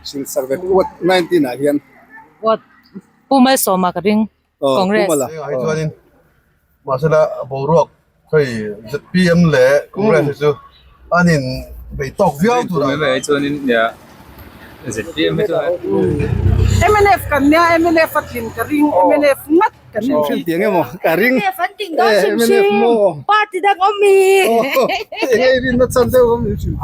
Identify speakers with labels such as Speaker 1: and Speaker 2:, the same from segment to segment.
Speaker 1: Silchar ve Ward 19 ah hian.
Speaker 2: Ward Pu Malsawma ka ring Congress.
Speaker 1: Pu Mala.
Speaker 3: Hei chuanin mahsela boruak hei ZPM leh Congress hi chu an in bei tawk viau tur a.
Speaker 4: Hei chuanin nia ZPM hi chuan.
Speaker 5: Mnf kan nia mnf a tlin ka ring mnf ngat.
Speaker 1: Kan hrim hrim tiang emaw ka ring.
Speaker 6: Mnf an ting dawn hrim hrim. Party dang awm mi.
Speaker 1: Enge i rinna chan deuh awm hrim hrim.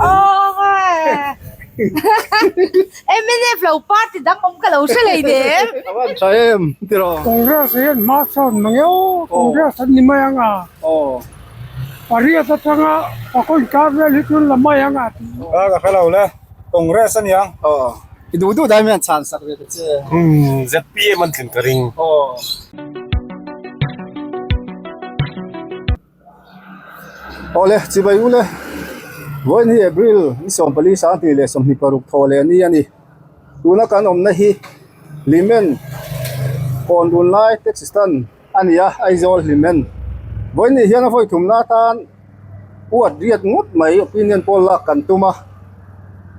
Speaker 6: Mnf lo party dang awm ka lo hre lei nem.
Speaker 1: A van tha em tiraw.
Speaker 7: Congress hian hma sawn mang eo, Congress an ni mai ang a. Pariat atanga pakhaw inkar vel hi chu la mai ang a tih.
Speaker 8: Ka hre lo le. Congress a nia.
Speaker 1: Aw. I duh duh dai mai an chhan sak ve ta che.
Speaker 8: Umm ZPM an tlin ka ring.
Speaker 1: Aw. Awle chibai u le. Vawiin hi April ni 14 2026 thaw leh ni a ni. Tuna kan awmna hi Hlimen kawn dun lai taxi stand a ni a, Aizawl Hlimen. Vawiin ni hian a vawi thumna atan uat riat ngawt mai opinion poll lak kan tum a,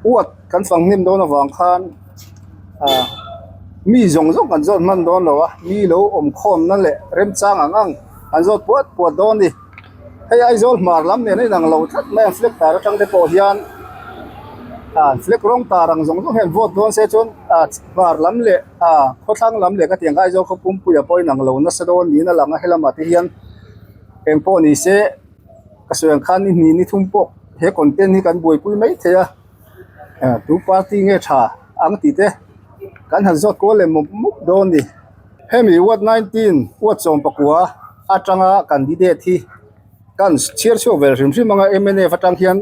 Speaker 1: uat kan fang hnem dawn avang khan ah mi zawng zawng kan zawt hman dawn lo a, mi lo awm khawmna leh remchang ang ang an zawt puat puat dawn a ni. Hei Aizawl hmar lam nen a inang lo tlat mai a, flag tar atang te pawh hian ah flag rawng tar ang zawng zawng hian vote dawn se chuan ah hmar lam leh ah khawthlang lam leh ka tih ang kha Aizawl khaw pumpuia pawh a inang lo nasa dawn niin a lang a, helamah te hian eng pawh ni se ka sawi ang khan ni hnih ni thum pawh he content hi kan buaipui mai thei a ah tu party nge tha ang tih te kan han zawt kual leh mawp mawp dawn a ni. Hemi ward 19 ward 19 atanga candidate hi kan chhiar chhuak ve hrim hrim anga mnf atang hian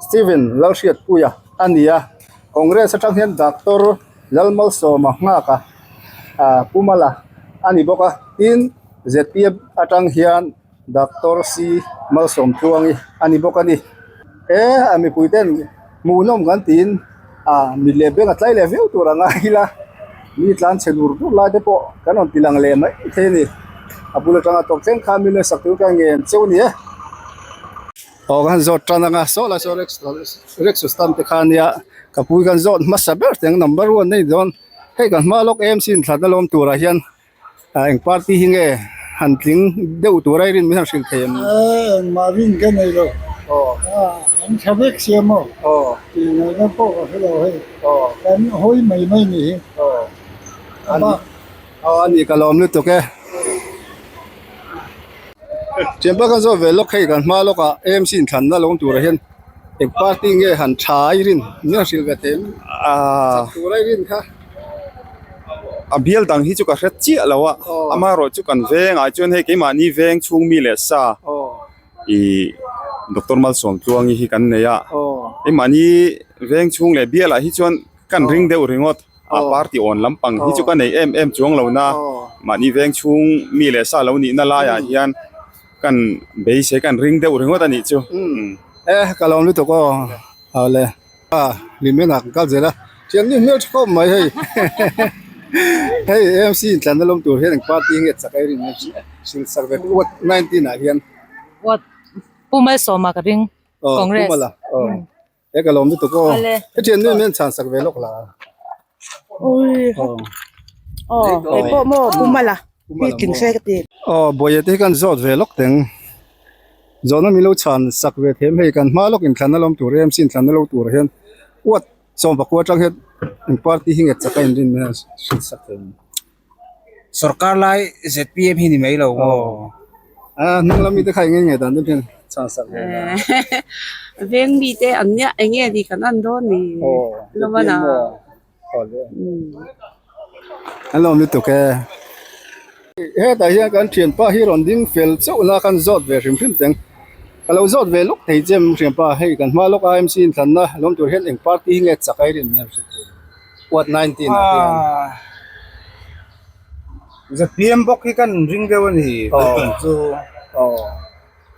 Speaker 1: Steven Lalhriatpuia a ni a Congress atang hian Doctor Lalmalsawma nghak a ah Pu Mala a ni bawk a tin zpm atang hian Doctor C Malsawmtluangi a ni bawk a ni. He a mipui ten hmuhnawm kan tiin ah mit leh beng a tlai leh viau tur ang a ila mi tlan chhe dur dur lai te pawh kan rawn ti lang leh mai thei a ni. A bul atanga tawp thleng khan min rawn sak tur kha ngen cheu a ni e. Aw kan han zawt tan ang a saw lai saw rickshaw stand te kha ania ka pui kan zawt hmasa ber teng number one a ni dawn hei kan hma lawk AMC inthlatna lawm turah hian. Ah eng party hi nge han tling deuh tur a i rin min han hrilh thei em?
Speaker 7: Eh engmah rin ka nei lo.
Speaker 1: Aw.
Speaker 7: Ah an tha vek sia maw?
Speaker 1: Aw.
Speaker 7: Tih ngaihna pawh ka hre lo hei.
Speaker 1: Aw.
Speaker 7: Kan hawi mai mai ni hi.
Speaker 1: Aw. A Aw a ni ka lawm lutuk e. Thianpa kan zawt ve lawk hei kan hma lawkah AMC inthlanna lo awm turah hian eng party nge han tha i rin min han hrilh ve thei em?
Speaker 8: Ah.
Speaker 1: Chak tur a i rin kha.
Speaker 8: A bial dang hi chu ka hre chiah lo a, amaherawh chu kan vengah chuan hei keimahni veng chhung mi leh sa ih Doctor Malsawmtluangi hi kan nei a, keimahni veng chhung leh bialah hi chuan kan ring deuh ringawt a party awn lampang hi chu ka nei em em chuang lo na, mahni veng chhung mi leh sa lo nihna laiah hian kan beisei kan ring deuh ringawt a nih chu.
Speaker 1: E ka lawm lutuk aw. Awle a hlimena kan kal zel a thian ni hmel tha khawp mai hei hei AMC in tlanna lawm tur hian eng party nge chak ei rin nge silchar ve ward 19 ah hian
Speaker 2: Ward Pu Malsawma ka ring Congress
Speaker 1: Pu Mala aw he ka lawm lutuk aw he thian nu hian chhan sak ve lawk la
Speaker 5: aw aw kei pawh maw Pu Mala hi tling se ka ti
Speaker 1: aw buaia te hi kan zawt ve lawk teng. Zawhna min lo chhan sak ve them hei kan hma lawk inthlanna lawm tur AMC inthlanna lo tur hian uat sawmpakua atang hian eng party hi nge chak a inrin mai a hrilh sak thei ang.
Speaker 9: Sorkar lai ZPM hi ni mai lo maw?
Speaker 1: A hnung lam mite kha eng nge dan deuh hian chhan sak ve la.
Speaker 5: Veng mite an nia eng nge ni kan an dawn ni lawm a.
Speaker 1: An lawm lutuk e. Hetah hian kan thianpa hi rawn ding fel chauh na kan zawt ve hrim hrim teng. Ka lo zawt ve lawk thei che thianpa hei kan hma lawk IMC inthlanna lawm tur hian eng party hi nge chak a i rin hmel hrilh thei Ward 19 ah hian.
Speaker 9: ZPM bawk hi kan ring deuh a ni kan chu.
Speaker 1: Aw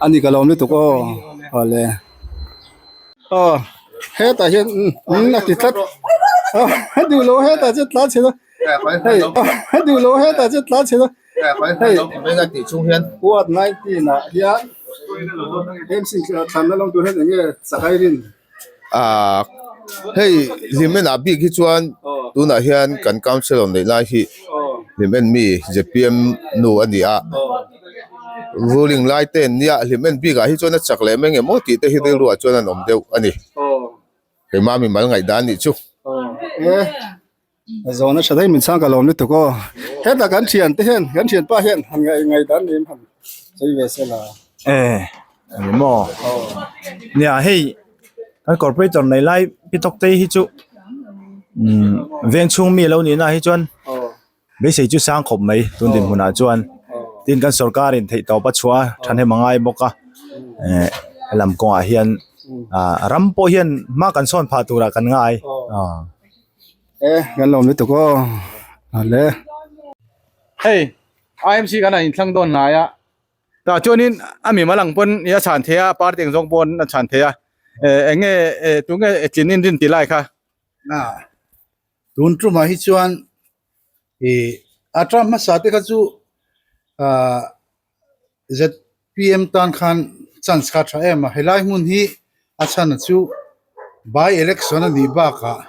Speaker 1: a ni ka lawm lutuk aw awle. Aw hetah hian umm a ti tlat a duh lo hetah chuan tlan chhe a hei a duh lo hetah chuan tlan chhe a hei ward 19 ah hian AMC thlanna lawm tur hian eng nge chak a i rin?
Speaker 8: Ah.
Speaker 10: Hei Hlimen ah bik hi chuan tunah hian kan councillor neih lai hi Hlimen mi zpm nu a ni a, ruling lai te an nia Hlimen bikah hi chuan a chak leh mai engemaw tih te hi rilru ah chuan an awm deuh a ni. Keimah mimal ngaihdan nih chu.
Speaker 1: Zawhna tha daih min chhang ka lawm lutuk aw. Hetah kan thian te hian kan thianpa hian han ngaih ngaih dan nen han sawi ve se la.
Speaker 11: E ani maw nia hei kan corporator nei lai pi tawk te hi chu umm veng chhung mi a lo nih na hi chuan beisei chu sang khawp mai tun dinhmunah chuan tin kan sorkar in theih tawp a chhuah a thahnem a ngai bawk a eh helam kawngah hian ah ram pawh hian hma kan sawn phah turah kan ngai ah.
Speaker 1: E kan lawm lutuk aw ale.
Speaker 12: Hei IMC kan han inthlang dawn hnai a tah chuanin a mimal ang pawn i a chhan thei a party ang zawng pawn a chhan thei a eh eng nge eh tunge tlin in rin tih lai kha.
Speaker 13: Tun tumah hi chuan ih a term hmasa te kha chu ah zpm tan khan chance kha a tha em a helai hmun hi a chhan chu by election a nih bakah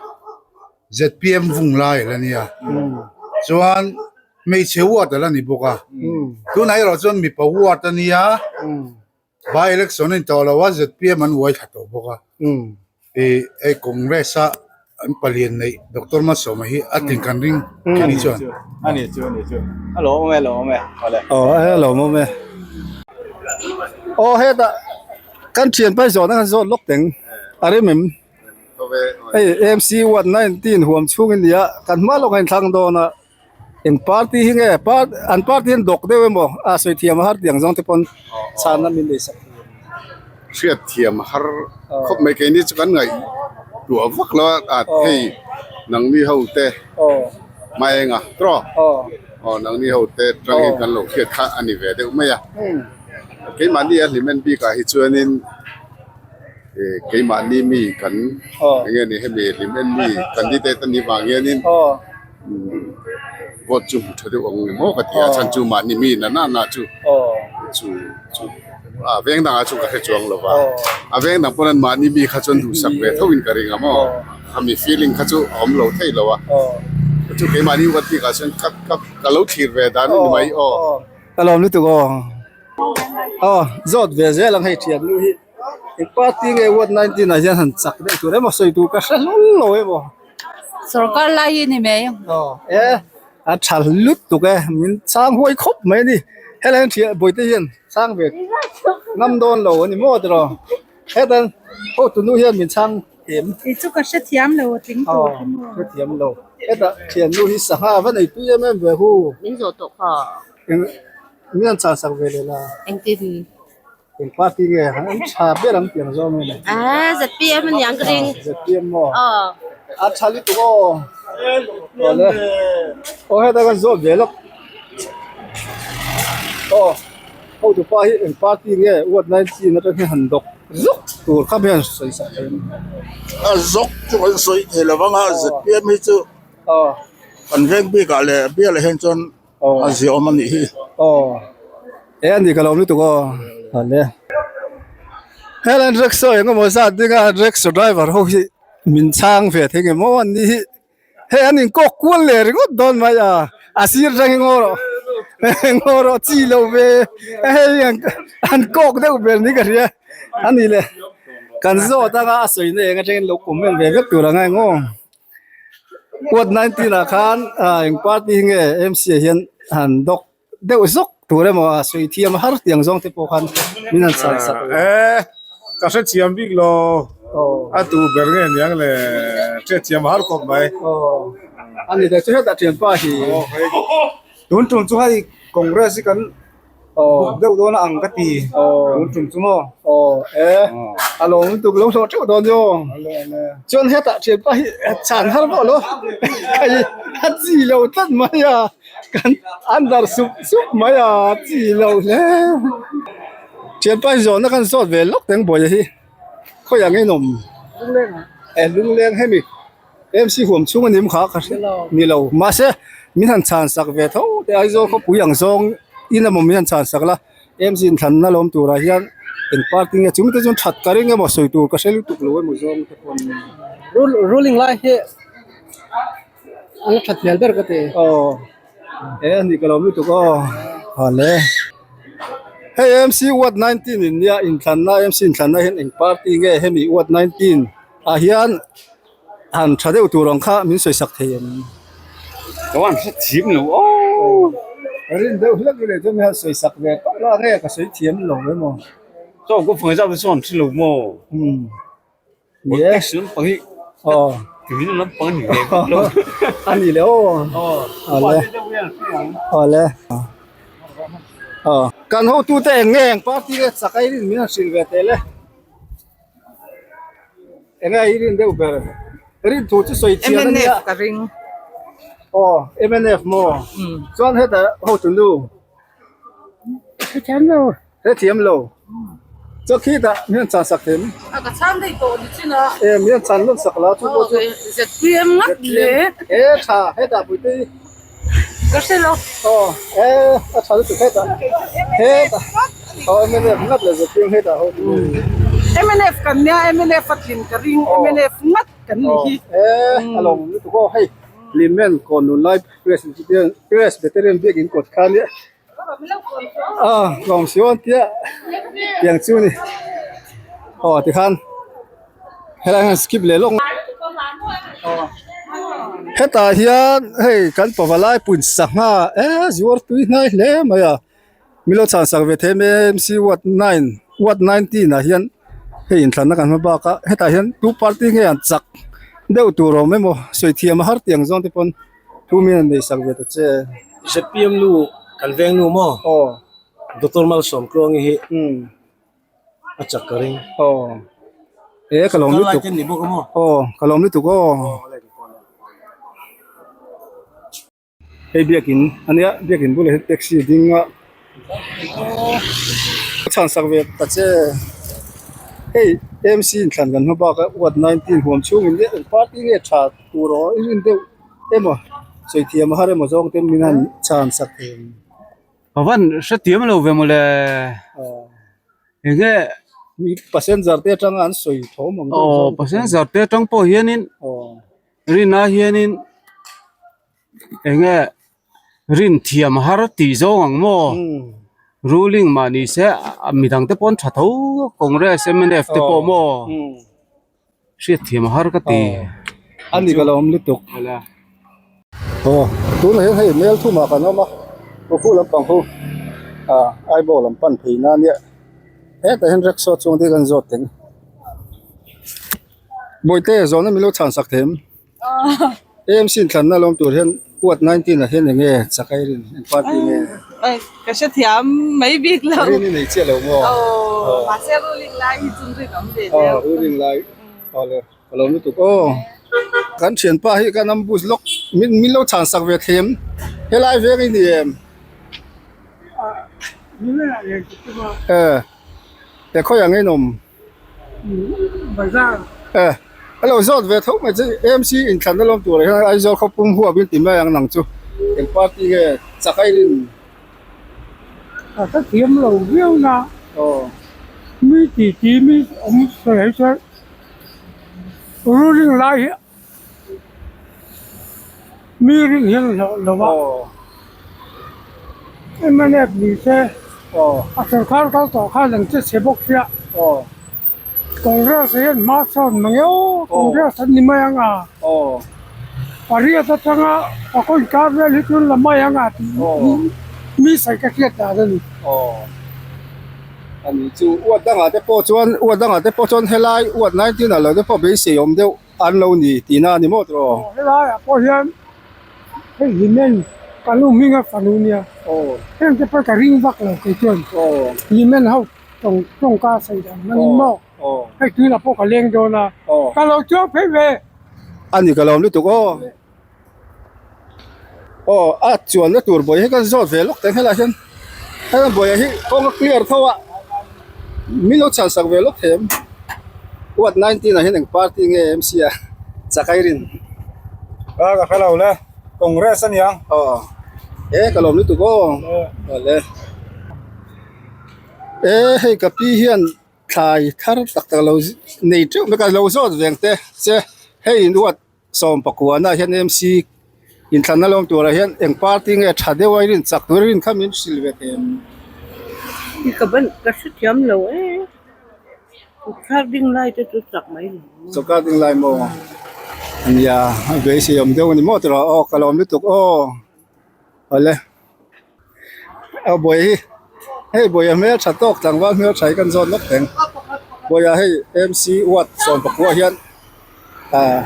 Speaker 13: zpm vung lai a la nia chuan hmeichhe ward a la ni bawk a tunah erawh chuan mipa ward a nia. By election a ni tawh lo a, zpm an uai thla tawh bawk a. Ih hei Congress a an palian neih Doctor Malsawma hi a tling kan ring a ni chuan.
Speaker 12: A ni chu a ni chu a lawm awm e a lawm awm e awle.
Speaker 1: Aw a lawm awm e. Aw hetah kan thian pai zawhna kan zawt lawk teng a rem em? Hei AMC ward 19 huam chhung a ni a, kan hma lawk a inthlang dawn a. Eng party hi nge an party hian dawk deuh emaw a sawi thiam a har tih ang zawng te pawn chhanna min nei sak thei ang.
Speaker 14: Hriat thiam a har khawp mai keini chu kan ngaih tuah vak lo a at hei nangni ho te Maenga tawh aw nangni ho te tangin kan lo hriat kha a ni ve deuh mai a keimahni a hlimen bikah hi chuanin keimahni mi kan eng nge ni hemi hlimen mi candidate a nih vang hianin. Vote chu hmu tha deuh ang ni maw ka ti a chhan chu mahni mi na na na chu chu chu a veng dangah chuan ka hre chuang lo va a veng dang pawn an mahni mi kha chuan duhsak ve tho in ka ring a maw khami feeling kha chu a awm lo thei lo a chu keimahni u ka tih ah chuan ka ka ka lo thlir ve dan a ni mai aw.
Speaker 1: Ka lawm lutuk aw aw zawt ve zel ang hei thian nu hi eng party nge ward 19 ah hian han chak deuh tur emaw sawi tur ka hre hlawl lo emaw.
Speaker 6: Sorkar lai hi ni mai.
Speaker 1: Aw e a tha lutuk e min chang huai khawp mai a ni helai an thiah bawihte hian chang ve ngam dawn lo a ni maw tiraw hetan hotu nu hian min chang em.
Speaker 15: Kei chu ka hrethiam lo a tling tur hi maw.
Speaker 1: Hrethiam lo hetah thiannu hi sangha va nei pui em em ve hu.
Speaker 16: Min zawh tawh kha.
Speaker 1: Eng min an chah sak ve leh la.
Speaker 16: Engtin.
Speaker 1: Eng party nge an tha ber ang tiang zawng nge ni?
Speaker 16: Ah ZPM a niang ka ring.
Speaker 1: ZPM maw?
Speaker 16: Aw.
Speaker 1: A tha lutuk aw. Awle. Aw heta kan zawt ve lawk. Aw hotu pa hi eng party nge ward 19 atang hian han dawk zuk tur kha hian sawi sak thei ang.
Speaker 17: A zawk chu kan sawi thei lo vang a ZPM hi chu kan veng bikah leh bial ah hian chuan a ziaawm a nih hi.
Speaker 1: Aw e a ni ka lo lutuk aw hale helan rickshaw eng emaw zat ding a rickshaw driver ho hi min chhang ve thei nge maw an ni hi hei an inkawk kual leh ringawt dawn mai a a sir atang hi ngaw rawh ngaw rawh chi lo ve hei an kawk deuh ber ni ka hria a ni le kan zawt anga a sawi na eng atangin lo comment ve vek tur ang a eng aw. Ward 19 ah khan eng party hi nge MC ah hian han dawk deuh zawk tur emaw a sawi thiam har tiang zawng te pawh khan min han chhan sak
Speaker 18: E ka hrethiam bik lo a tu ber nge niang le hrethiam har khawp mai.
Speaker 1: A ni chu hetah thianpa hi.
Speaker 9: Tun tum chu hei Congress hi kan buk deuh dawn a ang ka ti tun tum chu maw.
Speaker 1: Aw e a lawm lutuk lo hlawh teuh dawn chu chuan hetah thianpa hi chhan har pawh lo hei a chi lo tlat mai a kan an darh sup sup mai a chi lo hle thianpa hi zawhna kan zawt ve lawk teng buaia hi khawiah nge in awm e lungleng hemi. MC huam chhung a nim kha ka hre ni lo mahse min han chhan sak ve tho te Aizawl khawpui ang zawng in emaw min han chhan sak la MC inthlanna lawm turah hian eng party nge chumi te chuan that ka ring emaw sawi tur ka hre lutuk lo emaw zawng te pawh an ni.
Speaker 19: Ruling lai hi an la that hmel ber ka ti.
Speaker 1: Aw e ani ka lo lutuk aw hale hei MC ward 19 in nia inthlanna MC inthlanna hian eng party nge hemi ward 19 ah hian han tha deuh tur ang kha min sawi sak thei em?
Speaker 20: Ka van hre thiam lo aw.
Speaker 1: Rin deuh hlek i leh chuan mi han sawi sak ve tawp la nge ka sawi thiam lo emaw.
Speaker 20: Chaw ka phung zau chu an hre lo maw?
Speaker 1: Umm.
Speaker 20: Yes. Lampang hi
Speaker 1: aw.
Speaker 20: Tui lampang ni ve vak lo.
Speaker 1: A ni le aw. Awle. Awle. Aw. Kan hotute eng nge eng party nge chak a i rin min han hrilh ve teh le. Eng nge i rin deuh ber? Rin thu chu sawi thian a nia.
Speaker 15: MNF ka ring.
Speaker 1: Aw MNF maw? Chuan hetah hotu nu.
Speaker 7: Hrethiam lo.
Speaker 1: Hrethiam lo. Chuan khitah mi an chan sak them.
Speaker 15: A ka chhan daih tawh ni chin a.
Speaker 1: E mi an chan lawm sak la chu pawh chu.
Speaker 15: ZPM ngat le.
Speaker 1: E tha hetah puite hi.
Speaker 15: Ka hre lo.
Speaker 1: Aw e a tha lutuk hetah. Hetah. Aw MNF ngat le ZPM hetah ho chu.
Speaker 5: MNF kan nia MNF a tlin ka ring MNF ngat kan ni hi.
Speaker 1: E a lawm lutuk aw hei Limen kawn nun lai Presbyterian biakin kawt kha nia. Ah lawng si awn tia tiang chu ni aw tikhan helai hian skip leh lawk hetah hian hei kan pavalai pun sangha eh zuar tui hnai hle mai a milo chhan sak ve thei em MC ward 9 ward 19 ah hian hei inthlanna kan hma bak a hetah hian tu party nge an chak deuh tur awm emaw sawi thiam a har tiang zawng te pawn. Thu min han nei sak ve ta che.
Speaker 21: ZPM nu kan veng nu maw?
Speaker 1: Aw.
Speaker 21: Doctor Malsawmtluangi hi
Speaker 1: umm
Speaker 21: a chak ka ring.
Speaker 1: Aw. E ka lawm lutuk.
Speaker 21: Ni bawk a maw?
Speaker 1: Aw ka lawm lutuk aw. Hei biakin ania biakin bulah hian taxi ding a. Chhan sak ve ta che. Hei AMC inthlan kan hma bak a ward 19 huam chhungin nia eng party nge tha tur aw i rin deuh emaw sawi thiam a har emaw zawng te min han chhan sak thei ang.
Speaker 20: Ka van hrethiam lo ve mawle. Enge
Speaker 1: mi passenger te atanga an sawi thawm ang
Speaker 20: deuh zawng. Aw passenger te atang pawh hianin rinna hianin enge rin thiam har tih zawng ang maw ruling mah ni se midang te pawn tha tho congress mnf te pawh maw hriat thiam har ka ti
Speaker 1: a ni ka lo awm lutuk aw tunah hian hei mel thumah kan awm a kawkhu lampang ho ah Aibawl lam pan phei na nia hetah hian rickshaw chuang te hi kan zawt teng bawihte zawhna min lo chhan sak them. AMC inthlanna lawm tur hian ward 19 ah hian eng nge chak a rin eng party nge
Speaker 15: ka hre thiam mai bik lo
Speaker 1: rin i nei chiah lo maw
Speaker 15: aw mahse ruling lai hi chun rin awm ve deuh
Speaker 1: aw ruling lai aw le ka lo lutuk aw kan thianpa hi kan ambush lawk min min lo chhan sak ve them helai veng i ni em e he khawiah nge in awm.
Speaker 7: Bazar.
Speaker 1: Eh, a lo zawt ve tho mai chu AMC inthlanna lawm turah hian Aizawl khaw pum huap in ti mai ang nang chu eng party nge chak a in.
Speaker 7: Ka hre thiam lo viau na.
Speaker 1: Aw.
Speaker 7: Mi ti ti mi awm sawi hi chuan ruling lai hi mi rin hian hlauh lo a.
Speaker 1: Aw.
Speaker 7: Mnf ni se
Speaker 1: Aw.
Speaker 7: a sorkar kal tawh khan an che chhe bawk sia.
Speaker 1: Aw.
Speaker 7: Congress hian hma sawn mang eo Congress an ni mai ang a.
Speaker 1: Aw.
Speaker 7: Pariat atanga pakhaw inkar vel hi chu an la mai ang a tih mi sawi ka hriat dan a ni.
Speaker 1: Aw. Ani chu uat dangah te pawh chuan uat dangah te pawh chuan helai uat 19 ah lo te pawh beisei awm deuh an lo ni tihna a ni maw tawh.
Speaker 7: Aw helaiah pawh hian hei Hlimen ka nu hminga fanu nia heng te pawh ka ring vak lo kei chuan Hlimen ho tawng tawngka sawi dan hmangin maw hei tunah pawh ka leng dawn a ka lo chuang phei ve.
Speaker 1: A ni ka lawm lutuk aw. Aw a chuanna tur buai hi kan zawt ve lawk teh helaiah hian heng buaiah hi kawng a clear tho a min lo chhan sak ve lawk thei em ward 19 ah hian eng party nge MC a chakai rin
Speaker 9: a ka hre lo le congress a niang
Speaker 1: aw e ka lawm lutuk aw awle e hei ka pi hian thlai thar tak tak lo nei teuh mai ka lo zawt veng te che. Hei in uat 19 ah hian MC inthlanna lawm turah hian eng party nge tha deuh a i rin chak tur i rin kha min hrilh ve thei em?
Speaker 5: Ka ban ka hrethiam lo e. Sawrkar ding lai te chu chak mai lo.
Speaker 1: Sawrkar ding lai maw? Nia a beisei awm deuh a ni maw tiraw aw ka lawm lutuk aw. Awle a buai hi hei buaia hmel tha tawk tlangval hmel tha hi kan zawt lawk teng buaia hei MC ward 19 hian ah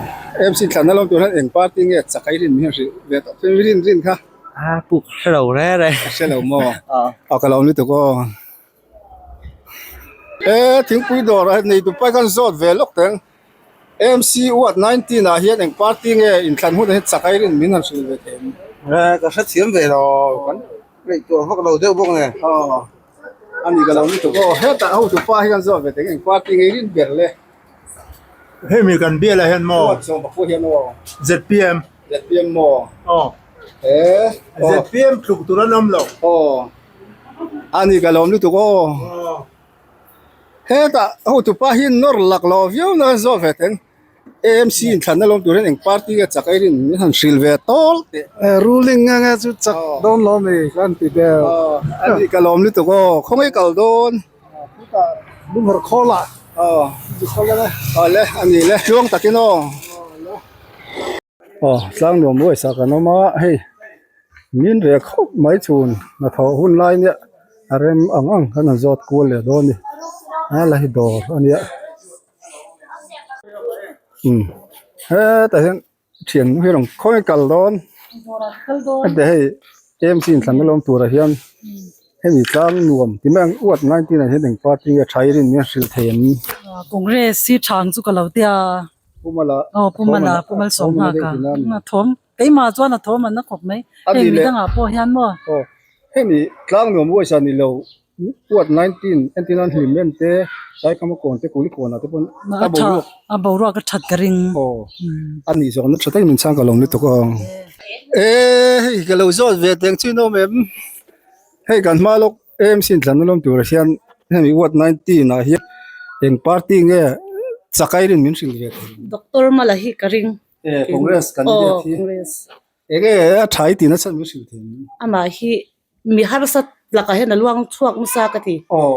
Speaker 1: MC thlanna lawm tur hian eng party nge chak a i rin hian hrilh ve tawh i rin rin kha
Speaker 3: a puk hre lo re re
Speaker 1: a hre lo maw a ka lawm lutuk aw e thingpui dawr ah nei tupa hi kan zawt ve lawk teng. MC Ward 19 ah hian eng party nge inthlan hun ah hian chak ai rin min han hrilh ve thei em?
Speaker 9: Eh ka hrethiam ve lo kan ngaihtuah vak lo deuh bawk nen.
Speaker 1: Aw ani ka lo lutuk aw hetah hotu pa hi kan zawt ve thei eng party nge i rin ber le?
Speaker 11: Hemi kan bial ah hian maw?
Speaker 1: Ward 19 hian aw.
Speaker 11: ZPM.
Speaker 1: ZPM maw?
Speaker 11: Aw.
Speaker 1: Eh.
Speaker 11: ZPM tluk tur an awm lo.
Speaker 1: Aw ani ka lo lutuk aw. Hetah hotupa hi nawr lak lo viau na kan zawh ve teng AMC inthlanna lawm tur hian eng party nge chak airin min han hrilh ve tawl teh.
Speaker 7: Ruling nge nge chu chak dawn lo mi kan ti deuh.
Speaker 1: A nih ka lawm lutuk aw khawngaih kal dawn.
Speaker 7: Chutah lungher khawl ah.
Speaker 1: Aw le a ni le tluang takin aw. Aw tlang nuam ruai sak an awm a hei min reh khawp mai chhun hnathawh hun lai nia a rem ang ang khan an zawt kual leh dawn a ni a la hi dawr a nia umm hetah hian thian hi rawn khawi kal dawn heti hei AMC inthlanna lawm turah hian hemi tlang nuam ti mai ang uat 19 ah hian eng party nge tha i rin nia hrilh thei an.
Speaker 22: Congress hi thang chu ka lo tia.
Speaker 1: Pumala
Speaker 22: Aw Pumala Pumal sawm nghak a thawm keimah chuan a thawm an a khawp mai heng midangah pawh hian maw.
Speaker 1: Aw hemi tlang nuam uaisa ni lo ward 19 entir nan hlim em te Saikama kawn te Kuli kawnah te pawn
Speaker 22: a boruak a boruak a that ka ring.
Speaker 1: Aw a nih zawk na tha takin min chhang ka lawm lutuk aw. E hei ka lo zawt ve teng chu in awm em hei kan hma lawk AMC inthlanna lawm turah hian hemi ward 19 ah hian eng party nge chakai rin min hrilh ve thei.
Speaker 16: Doctor Mala hi ka ring.
Speaker 1: E Congress candidate hi.
Speaker 16: Congress.
Speaker 1: Enge a tha i tihna chhan min hrilh thei.
Speaker 16: Amah hi mi harsa lakah hian a luang chhuak nasa ka ti.
Speaker 1: Aw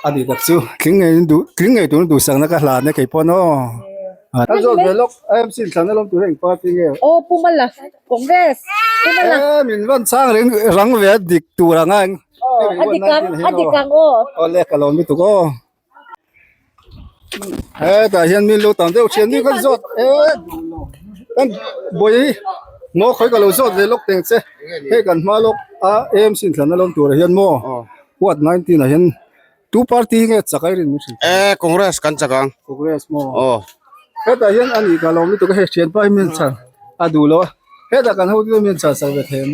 Speaker 1: A nih tak chu tling ngei in duh tling ngei tur duhsakna ka hlan e kei pawn aw. A zawt ve lawk AMC inthlanna lawm tur eng party nge?
Speaker 6: Aw Pu Mala Congress Pu Mala.
Speaker 1: E min van chang reng rang ve a dik tur anga eng.
Speaker 6: Aw a dik ang a dik ang aw.
Speaker 1: Aw le ka lawm lutuk aw. Hetah hian mi lo tam deuh thian mi kan zawt e kan buai hi maw khawi ka lo zawt ve lawk teng che hei kan hma lawk a AMC inthlanna lawm turah hian maw. Ward 19 ah hian tu party hi nge chak a i rin min hrilh
Speaker 23: Eh Congress kan chak ang.
Speaker 1: Congress maw?
Speaker 23: Aw.
Speaker 1: Hetah hian a nih ka lawm lutuk a hei thianpa hi min chhan a duh lo a hetah kan hotu hian min chhan sak ve thei em?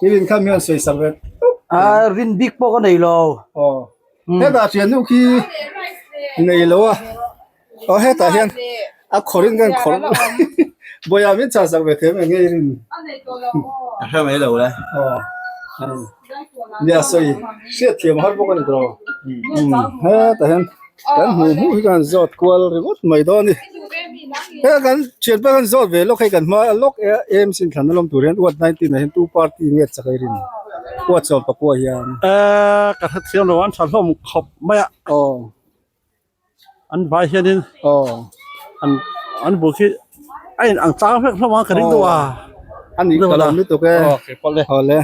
Speaker 1: I rin kha min sawi sak ve
Speaker 3: A rin bik pawh ka nei lo.
Speaker 1: Aw. Hetah thiannu khi nei lo a. Aw hetah hian a khawr in kan khawr Bawiha min chah sak ve thei em enge i rin?
Speaker 3: A hre mai lo le.
Speaker 1: Aw nia sawi hriat thiam har bawk a ni tawh hetah hian kan hmuh hmuh hi kan zawt kual ringawt mai dawn a ni he kan thian pawh kan zawt ve lawk hei kan hma lawk e AMC inthlanna lawm tur hian ward 19 ah hian two party nge chak a i rin ward 14 hian.
Speaker 24: Eh ka hrethiam lo an tha hlawm khawp mai a.
Speaker 1: Aw.
Speaker 24: An vai hianin an an bul khi a in ang chang vek hlawm a ka ring deuh a.
Speaker 1: A nih ka lawm lutuk e. Aw le.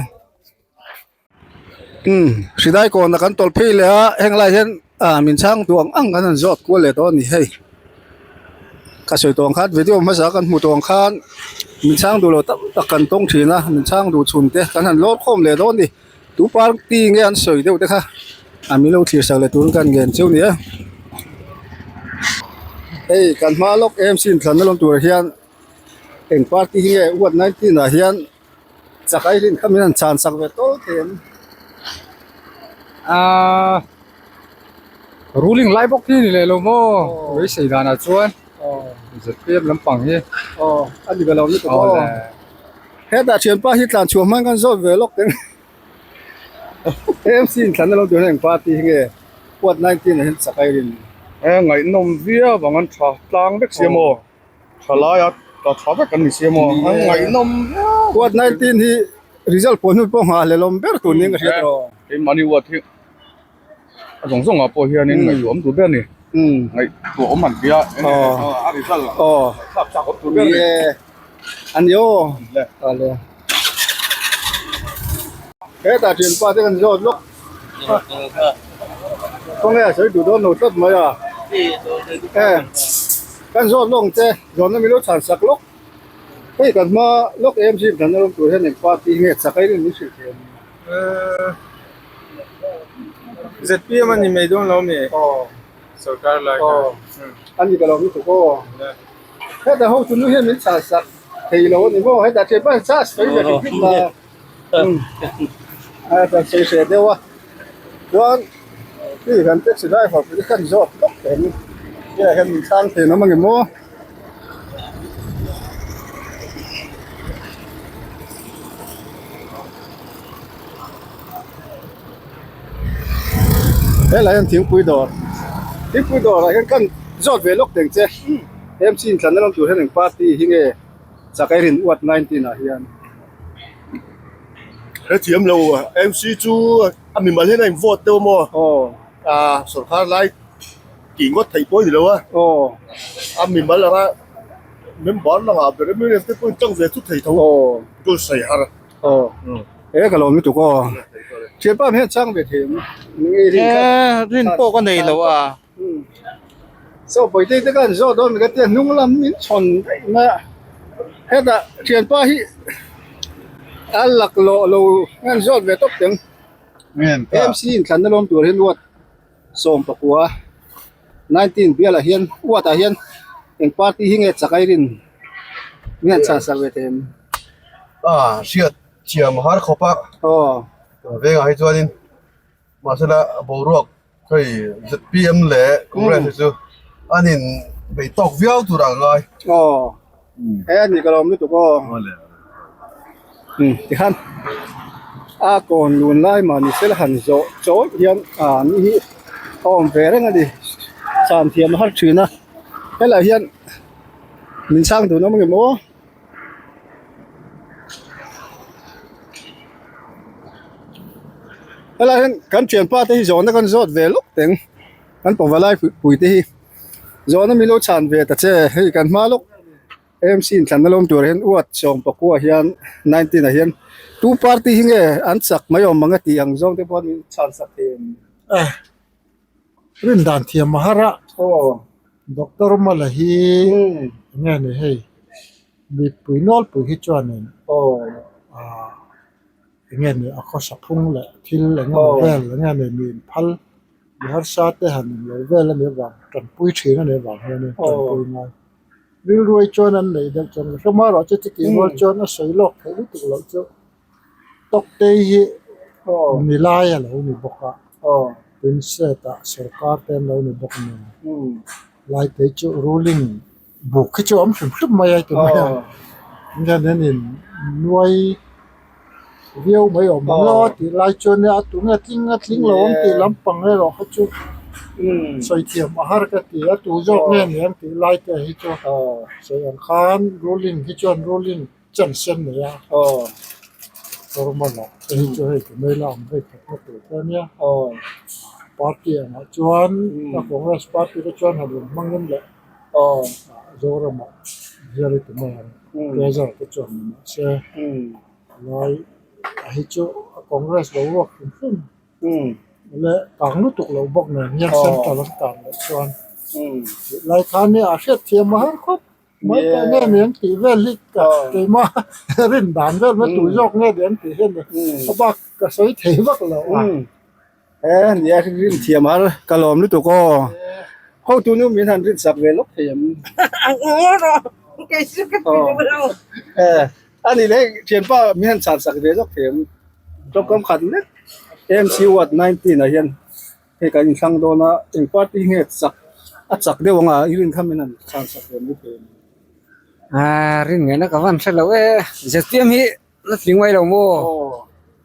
Speaker 1: Umm hridai kawnah kan tawlh phei leh a heng lai hian ah min chhang duh ang ang kan han zawt kual leh tawh a ni hei. Ka sawi tawh ang khan video hmasa kan hmu tawh ang khan min chhang duh lo tam tak kan tawng thin a min chhang duh chhun te kan han lawr khawm leh dawn a ni. Tu party nge an sawi deuh te kha a min lo thlir sak leh turin ka ngen cheu nia. Hei kan hma lawk AMC inthlanna lawm turah hian eng party hi nge ward 19 ah hian chak ai rin kha min han chhan sak ve tawlh thei em.
Speaker 4: Aaa ruling lai bawk hi ni leh lo maw beisei danah chuan zpm lampang hi.
Speaker 1: Aw a ni ve lo lutuk aw. Hetah thianpa hi tlan chhuah hman kan zawt ve lawk teng AMC inthlanna lo tur hian eng party hi nge ward 19 ah hian chak a i rin?
Speaker 12: E ngaihnawm viau ang an tha tlang vek sia maw tha laia tla tha vek an ni sia maw an ngaihnawm viau.
Speaker 1: Ward 19 hi result pawh hnu pawh nghah hlelawm ber tur niin ka hria tawh.
Speaker 12: Keimahni ward hi a zawng zawngah pawh hianin ngaihtuah awm tur ber a ni. Ngaihtuah awm han tia a result thlak chak awm tur ber a ni.
Speaker 1: A ni aw. Awle. Hetah thianpa te kan zawt lawk. Khawnge a sawi duh dawn lo tlat mai a. E kan zawt lawk ang che zawnna milo chhan sak lawk. Hei kan hma lawk em zim dan a awm tur hian eng party nge chak a in min hrilh thei ang.
Speaker 9: ZPM a ni mai dawn lo mi?
Speaker 1: Aw.
Speaker 9: Sorkar lai kha.
Speaker 1: Aw. A ni ka lo lutuk aw. Heta ho chu nu hian min chhan sak thei lo a ni maw? Heta thian pahin chah sawi ve hrim hrim la. A kan sawi hreh deuh a. Chuan hei kan taxi driver pawh hi kan zawt lawk teh ang. Hetiang hian min chhang thei awm ang em maw? Helai hian thingpui dawr thingpui dawrah hian kan zawt ve lawk teng che MC inthlanna lam tur hian eng party hi nge Chakairin ward 19 ah hian.
Speaker 2: Hrethiam lo MC chu a mimal hian a in vote deuh maw?
Speaker 1: Aw.
Speaker 2: A sorkar lai tih ngawt theih pawh a ni lo a.
Speaker 1: Aw.
Speaker 2: A mimal anga member langah ber MLA te pawh in tang ve thut thei tho.
Speaker 1: Aw.
Speaker 2: Chu sawi har a.
Speaker 1: Aw. E ka lawm lutuk aw. Thianpa hian chang ve thei ang.
Speaker 3: E rin pawh ka nei lo a.
Speaker 1: So pawite te khan zawh dawn mi ka tia hnung lam min chhawn daih mai a. Hetah thianpa hi a laklawh lo hian zawt ve tawp teng. MC inthlanna lawm tur hian ward 19 19 bialah hian ward ah hian eng party hi nge chak airin mi han chhan sak ve thei ang.
Speaker 2: A hriat thiam har khawp a.
Speaker 1: Aw.
Speaker 2: Vengah hi chuanin mahsela boruak hei ZPM leh Congress hi chu an in beih tawk viau tur ah ka ngai.
Speaker 1: Aw. He a ni ka lawm lutuk aw. Tikhan a kawn lun lai mahni sela han zawh chawl hian ah ni hi a awm ve reng a ni chhan thiam a har thin a helaiah hian min chhang dun awm angem aw. Helaiah hian kan thianpa te hi zawhna kan zawt ve lawk teng kan pawvalai pui te hi zawhna min lo chhan ve ta che hei kan hma lawk. MC inthlanna lawm tur hian uat 19 hian 19 ah hian tu party hi nge an chak mai awm ang a tih ang zawng te pawh an chhan sak thei em?
Speaker 7: Eh rin dan thiam a har a
Speaker 1: aw
Speaker 7: Doctor Mala hi enge ni hei mipui nawlpui hi chuanin
Speaker 1: aw
Speaker 7: ah enge ni a khawsa phung leh thil eng emaw vel enge ni mi inphal mi harsa te han inlo vel a nih avang tanpui thin a nih avang hianin tanpui ngai. Rilruai chuan an neih deuh chuan ka hre mai erawh chu chutih rual chuan a sawi lawk theih lutuk loh chu Tawktei hi mi lai a lo ni bawk a tin state ah sorkar te an lo ni bawk nen Laitei chu ruling buk hi chu a awm hrim hrim mai a ti mai a hian an in nuai viau mai awm ang aw tih lai chuan a tunge tling a tling lo ang tih lampang erawh kha chu sawi thiam a har ka ti a tu zawk nge ni ang tih lai te hi chu sawi ang khan ruling hi chuan ruling chan sen nei a formal ah te hi chu hei ti mai la ang vei khat na tur te ania party angah chuan a congress party te chuan han inhmangin leh Zoramah hian i ti mai ang treasure te chuan ni mah se lai a hi chu a congress lo ruak hrim hrim leh kang lutuk loh bawk nen hian central an tan loh chuan tih lai khan hi a hriat thiam a har khawp mai pawh nge ni an tih vel hi ka keimah rin dan vel mai tur zawk nge ni an tih hian a bak ka sawi thei vak lo a.
Speaker 1: E nia rin thiam har ka lawm lutuk aw. Hotu nu min han rin sak ve lawk thei ang. E ani leh thianpa min han chhan sak ve lawk thei ang. Tawngkam khat lek MC ward 19 ah hian hei kan inthlang dawn a eng party nge chak a chak deuh ang a i rin kha min han chhan sak ve mai thei ang.
Speaker 19: A rin ngaihna ka van hre lo e ZPM hi La tling mai lo maw?
Speaker 1: Aw,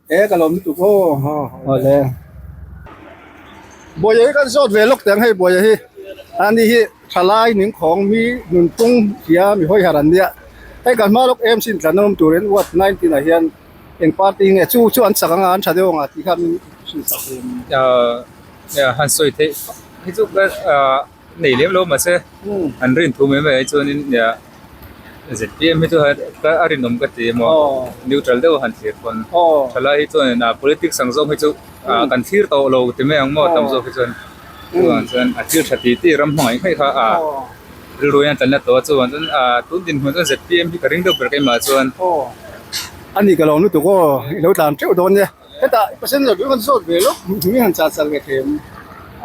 Speaker 1: e ka lawm lutuk aw. Awle. Buaia hi kan zawt ve lawk teh ang hei buaia hi. Ani hi thalai ningkhawng mi nunphung hria mi hawi har an nia. Hei kan hma lawk em sin tlan awm turin ward 19 ah hian eng party nge chu chu an chak anga an tha deuh ang a tih kha min hrilh sak ve mai.
Speaker 4: Ahh han sawi theih hi chu ka ahh nei lem lo mahse an rin thu mai mai ai chuanin zpm hi chu a rinawm ka ti emaw neutral deuh a han thlir pawn thalai hi chuan politics ang zawng hi chu kan thlir tawh lo ti mai ang maw tam zawk hi chuan chuvang chuan a thil tha tih tih ram hmangaih hmaih kha a rilru hian tlanna tawh a chuvang chuan tun dinhmun chuan zpm hi ka ring deuh ber keimah chuan.
Speaker 1: Ani ka lo lutuk aw i lo tlan teuh dawn nia. Hetah passenger chu kan zawt ve lawk hming han chah chal ve thei em?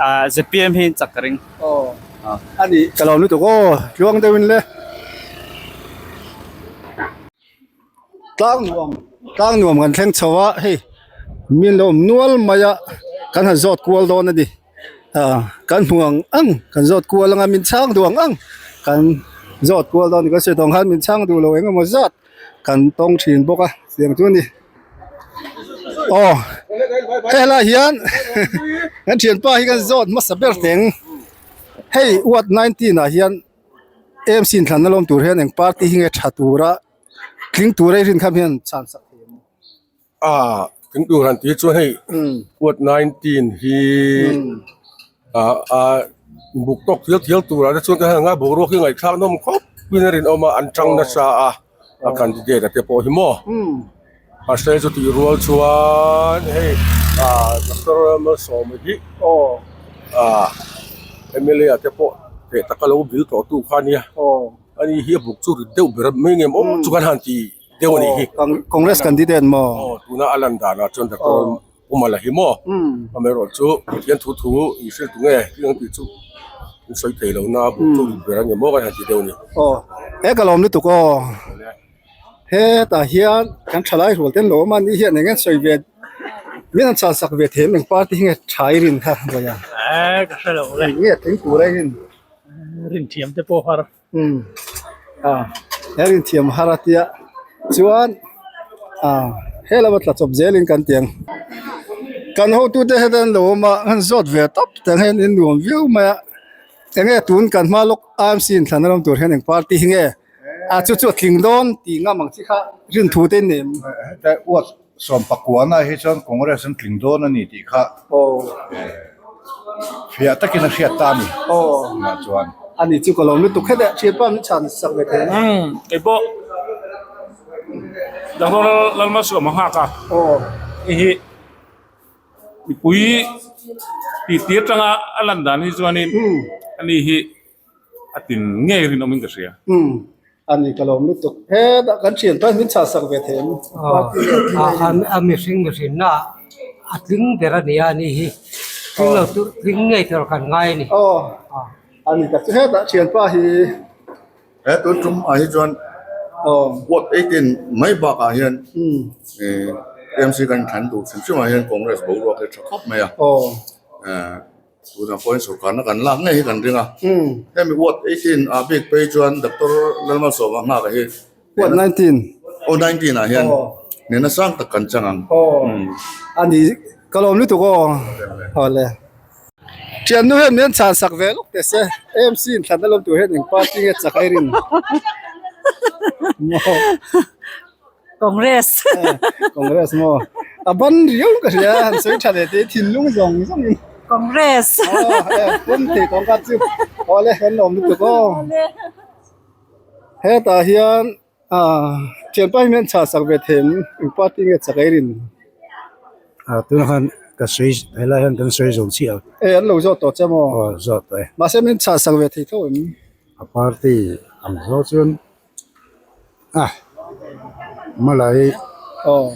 Speaker 8: Ah zpm hi chak ka ring.
Speaker 1: Aw ani ka lo lutuk aw tluang deuh in le. Tlang nuam tlang nuam kan thleng chho a hei min lo awm nual mai a kan han zawt kual dawn a ni ah kan hmu ang ang kan zawt kual anga min chhang duh ang ang kan zawt kual dawn a ni kan sawi tawng khan min chhang duh lo eng emaw zat. Kan tawng thin bawk a tiang chu a ni aw helai hian kan thianpa hi kan zawt hmasa ber teng hei ward 19 ah hian AMC in thlanna lawm tur hian eng party hi nge tha tura tling tura i rin kham hian chhan sak thei ang.
Speaker 10: A tling tur han tih chuan hei ward 19 hi a buk tawk thial thial turah te chuan ka heng a boruak hi ngaihthlak nawm khawp in a rinawm a an tang nasa a a candidate a te pawh hi maw a hre chu tih rual chuan hei ah doctor Malsawma hi ah mla ah te pawh hneh taka lo bil tawh tu kha a nia ani hi a buk chu rit deuh ber mai nge maw chu kan han ti deuh a nih hi
Speaker 1: Congress candidate maw
Speaker 10: aw tuna a lan danah chuan doctor Pu Mala hi maw? Amaherawh chu Pathian thu thu i hrilh tu nge tih ang tih chu in sawi thei lo na buk chu rit ber a ni maw kan han ti deuh a ni.
Speaker 1: Aw he ka lawm lutuk aw hetah hian kan thalai rual ten lo awm a ni hian eng nge sawi ve min han chhan sak ve thei em eng party hi nge tha i rin kha vawiin
Speaker 13: Eh ka hre lo le.
Speaker 1: Eng nge tling tur a i rin?
Speaker 13: Rin thiam te pawh har.
Speaker 1: Umm ah he rin thiam har a tia chuan ah he lama tla chawp zelin kan ti ang kan hotute heta an lo awm a an zawt ve tawp te ang hian in nuam viau mai a enge tun kan hma lawk AMC in thlan a rawng tur hian eng party hi nge a chu chu a tling dawn tih ngam ang chi kha rin thu te in nei em.
Speaker 23: Heta uat sawmpakuana hi chuan Congress an tling dawn a ni tih kha fiah takin a hriat ta a ni tunah chuan.
Speaker 1: A ni chu ka lawm lutuk heta thianpa min chhan sak ve thei ang.
Speaker 18: Umm keipawh Doctor Lalmalsawma nghak a hei hi mipui tih tir tanga a lan dan hi chuanin ani hi a tin ngei rinawmin ka hria.
Speaker 1: Umm ani ka lawm lutuk hetah kan thian pawn min chah sak ve thei ang
Speaker 19: a mihring mihrinna a tling ber a nia ani hi tling lo chu tling ngei tur kan ngai a ni.
Speaker 1: Aw ani tak chu hetah thianpa hi
Speaker 23: he tun tum ah hi chuan ward 18 mai bakah hian AMC kan thlan duh hrim hrim ah hian Congress boruak hi a tha khawp mai a. Tunah pawhin sorkarna kan lak ngei hi kan ring a. Hemi ward 18 ah bik phei chuan Doctor Lalmalsawma nghak a hi.
Speaker 1: Ward 19.
Speaker 23: Aw 19 ah hian nena sang tak kan chang ang.
Speaker 1: Aw ani ka lawm lutuk aw. Awle. Thiannu hian min chhan sak ve lawk teh se. AMC in thlanna lawm tur hian eng party nge chak a i rin?
Speaker 22: Congress.
Speaker 1: Congress maw? A ban riau ka hria han sawi tha leh teh thinlung zawng zawng in.
Speaker 22: Congress.
Speaker 1: Aw pawm thei tawng ka chu. Awle kan lawm lutuk aw. Hetah hian ah thianpa hi min chah sak ve thei em eng party nge chak ei rin?
Speaker 25: Ah tunah khan ka sawi helai hian kan sawi zawng chiah a.
Speaker 1: E an lo zawt tawh che maw?
Speaker 25: Aw zawt tawh e.
Speaker 1: Mahse min chah sak ve thei tho em?
Speaker 25: A party ang zawk chuan Ah Malai
Speaker 1: aw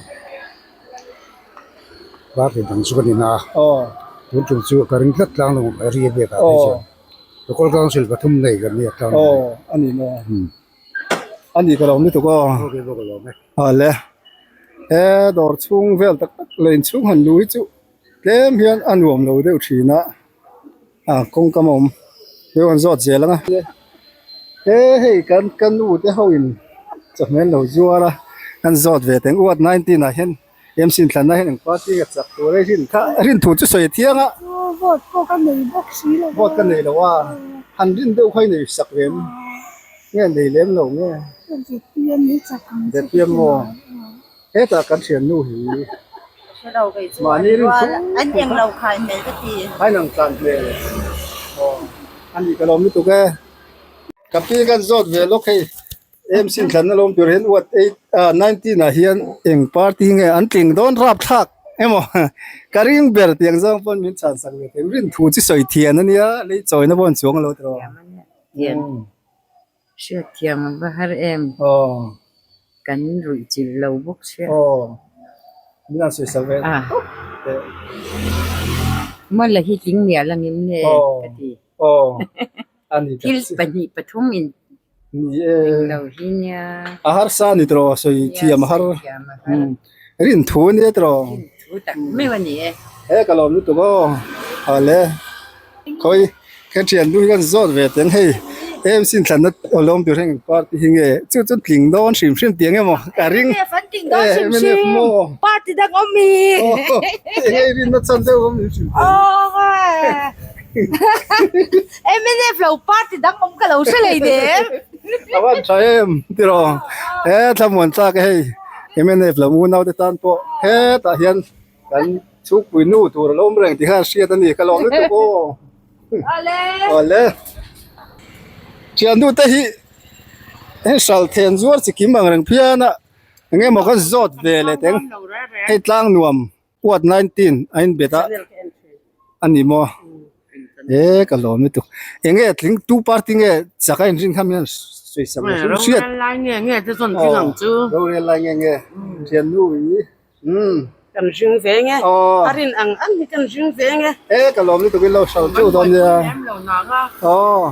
Speaker 25: party dang chu ka ni na a
Speaker 1: aw
Speaker 25: tun tum chu ka ring tlat tlang lo a ri a biak ah phei chuan local council pathum nei kan nia tlang
Speaker 1: aw a ni maw a ni ka lawm lutuk aw awle he dawr chhung vel tak tak leh inchhung han lu hi chu tlem hian a nuam lo deuh thin a. Ah kawngka a awm hei an zawt zel ang a he hei kan ka nu te ho in chawhmeh an lo zuar a an zawt ve teng ward 19 ah hian MC in thlanna hian eng party nge chak tur a rin kha rin thu chu sawi a thiang a.
Speaker 7: Vote pawh ka nei bawk si lo a.
Speaker 1: Vote ka nei lo a. Han rin deuh kha i nei sak ve em? Nge nei lem lo nge?
Speaker 7: ZPM hi chak ang che.
Speaker 1: ZPM maw? Hetah kan thiannu hi.
Speaker 6: Hre lo kei chu
Speaker 1: Mahni rin
Speaker 6: rual
Speaker 1: thu
Speaker 6: an eng lo khai hmel ka ti.
Speaker 1: A inang tlan hmel. Aw a nih ka lawm lutuk e. Ka pi kan zawt ve lawk hei. MC thlanna lawm tur hian what eight ah 19 ah hian eng party nge an tling dawn rap thlak emaw ka ring ber tiang zawng pawn min chhan sak ve thei rin thu chu sawi thian ania lei chawina pawh an chuang lo tawh
Speaker 14: Thiam hriat thiam a va har em kan ruih chilh lo bawk sia
Speaker 1: min han sawi sak ve tawp teh
Speaker 14: Mawla hi tling miah lang em le ka ti thil pahnih pathum in
Speaker 1: Ni e.
Speaker 14: Englo hi nia.
Speaker 1: A harsa a ni tawh sawi thiam a har. Rin thu a nia tawh.
Speaker 14: Rin thu tak meuh a ni e.
Speaker 1: He ka lawm lutuk aw. Hale. Khawi ka thian nu hi kan zawt ve teng hei. Em sin thlanna lawm tur heng party hi nge chu chu tling dawn hrim hrim tiang emaw ka ring.
Speaker 6: MNF an tling dawn hrim hrim. Party dang awm mi.
Speaker 1: Hei rinna chan deuh awm hrim hrim.
Speaker 6: Aw. MNF lo party dang awm ka lo hre lei nem.
Speaker 1: A van tha em tiraw he thlamuan tlak e hei MNF lam unau te tan pawh hetah hian kan chhungpui nu tur a lo awm reng tih khan hriat a ni ka lawm lutuk aw.
Speaker 6: Awle.
Speaker 1: Awle. Thiannu te hi hei hral then zuar chi kim ang reng phian a eng emaw kan zawt ve leh teng hei tlang nuam. Ward 19 a inbet a a ni maw e ka lawm lutuk eng nge tling tu party nge chak a inrin kha mi hian sawi sak lo hrim hriat
Speaker 5: Rorel lai nge nge te chuan tling ang chu
Speaker 1: rorel lai nge nge thiannu i umm
Speaker 5: kan ring ve nge a rin ang ang hi kan ring ve nge
Speaker 1: e ka lawm lutuk in lo hral teuh dawn nia aw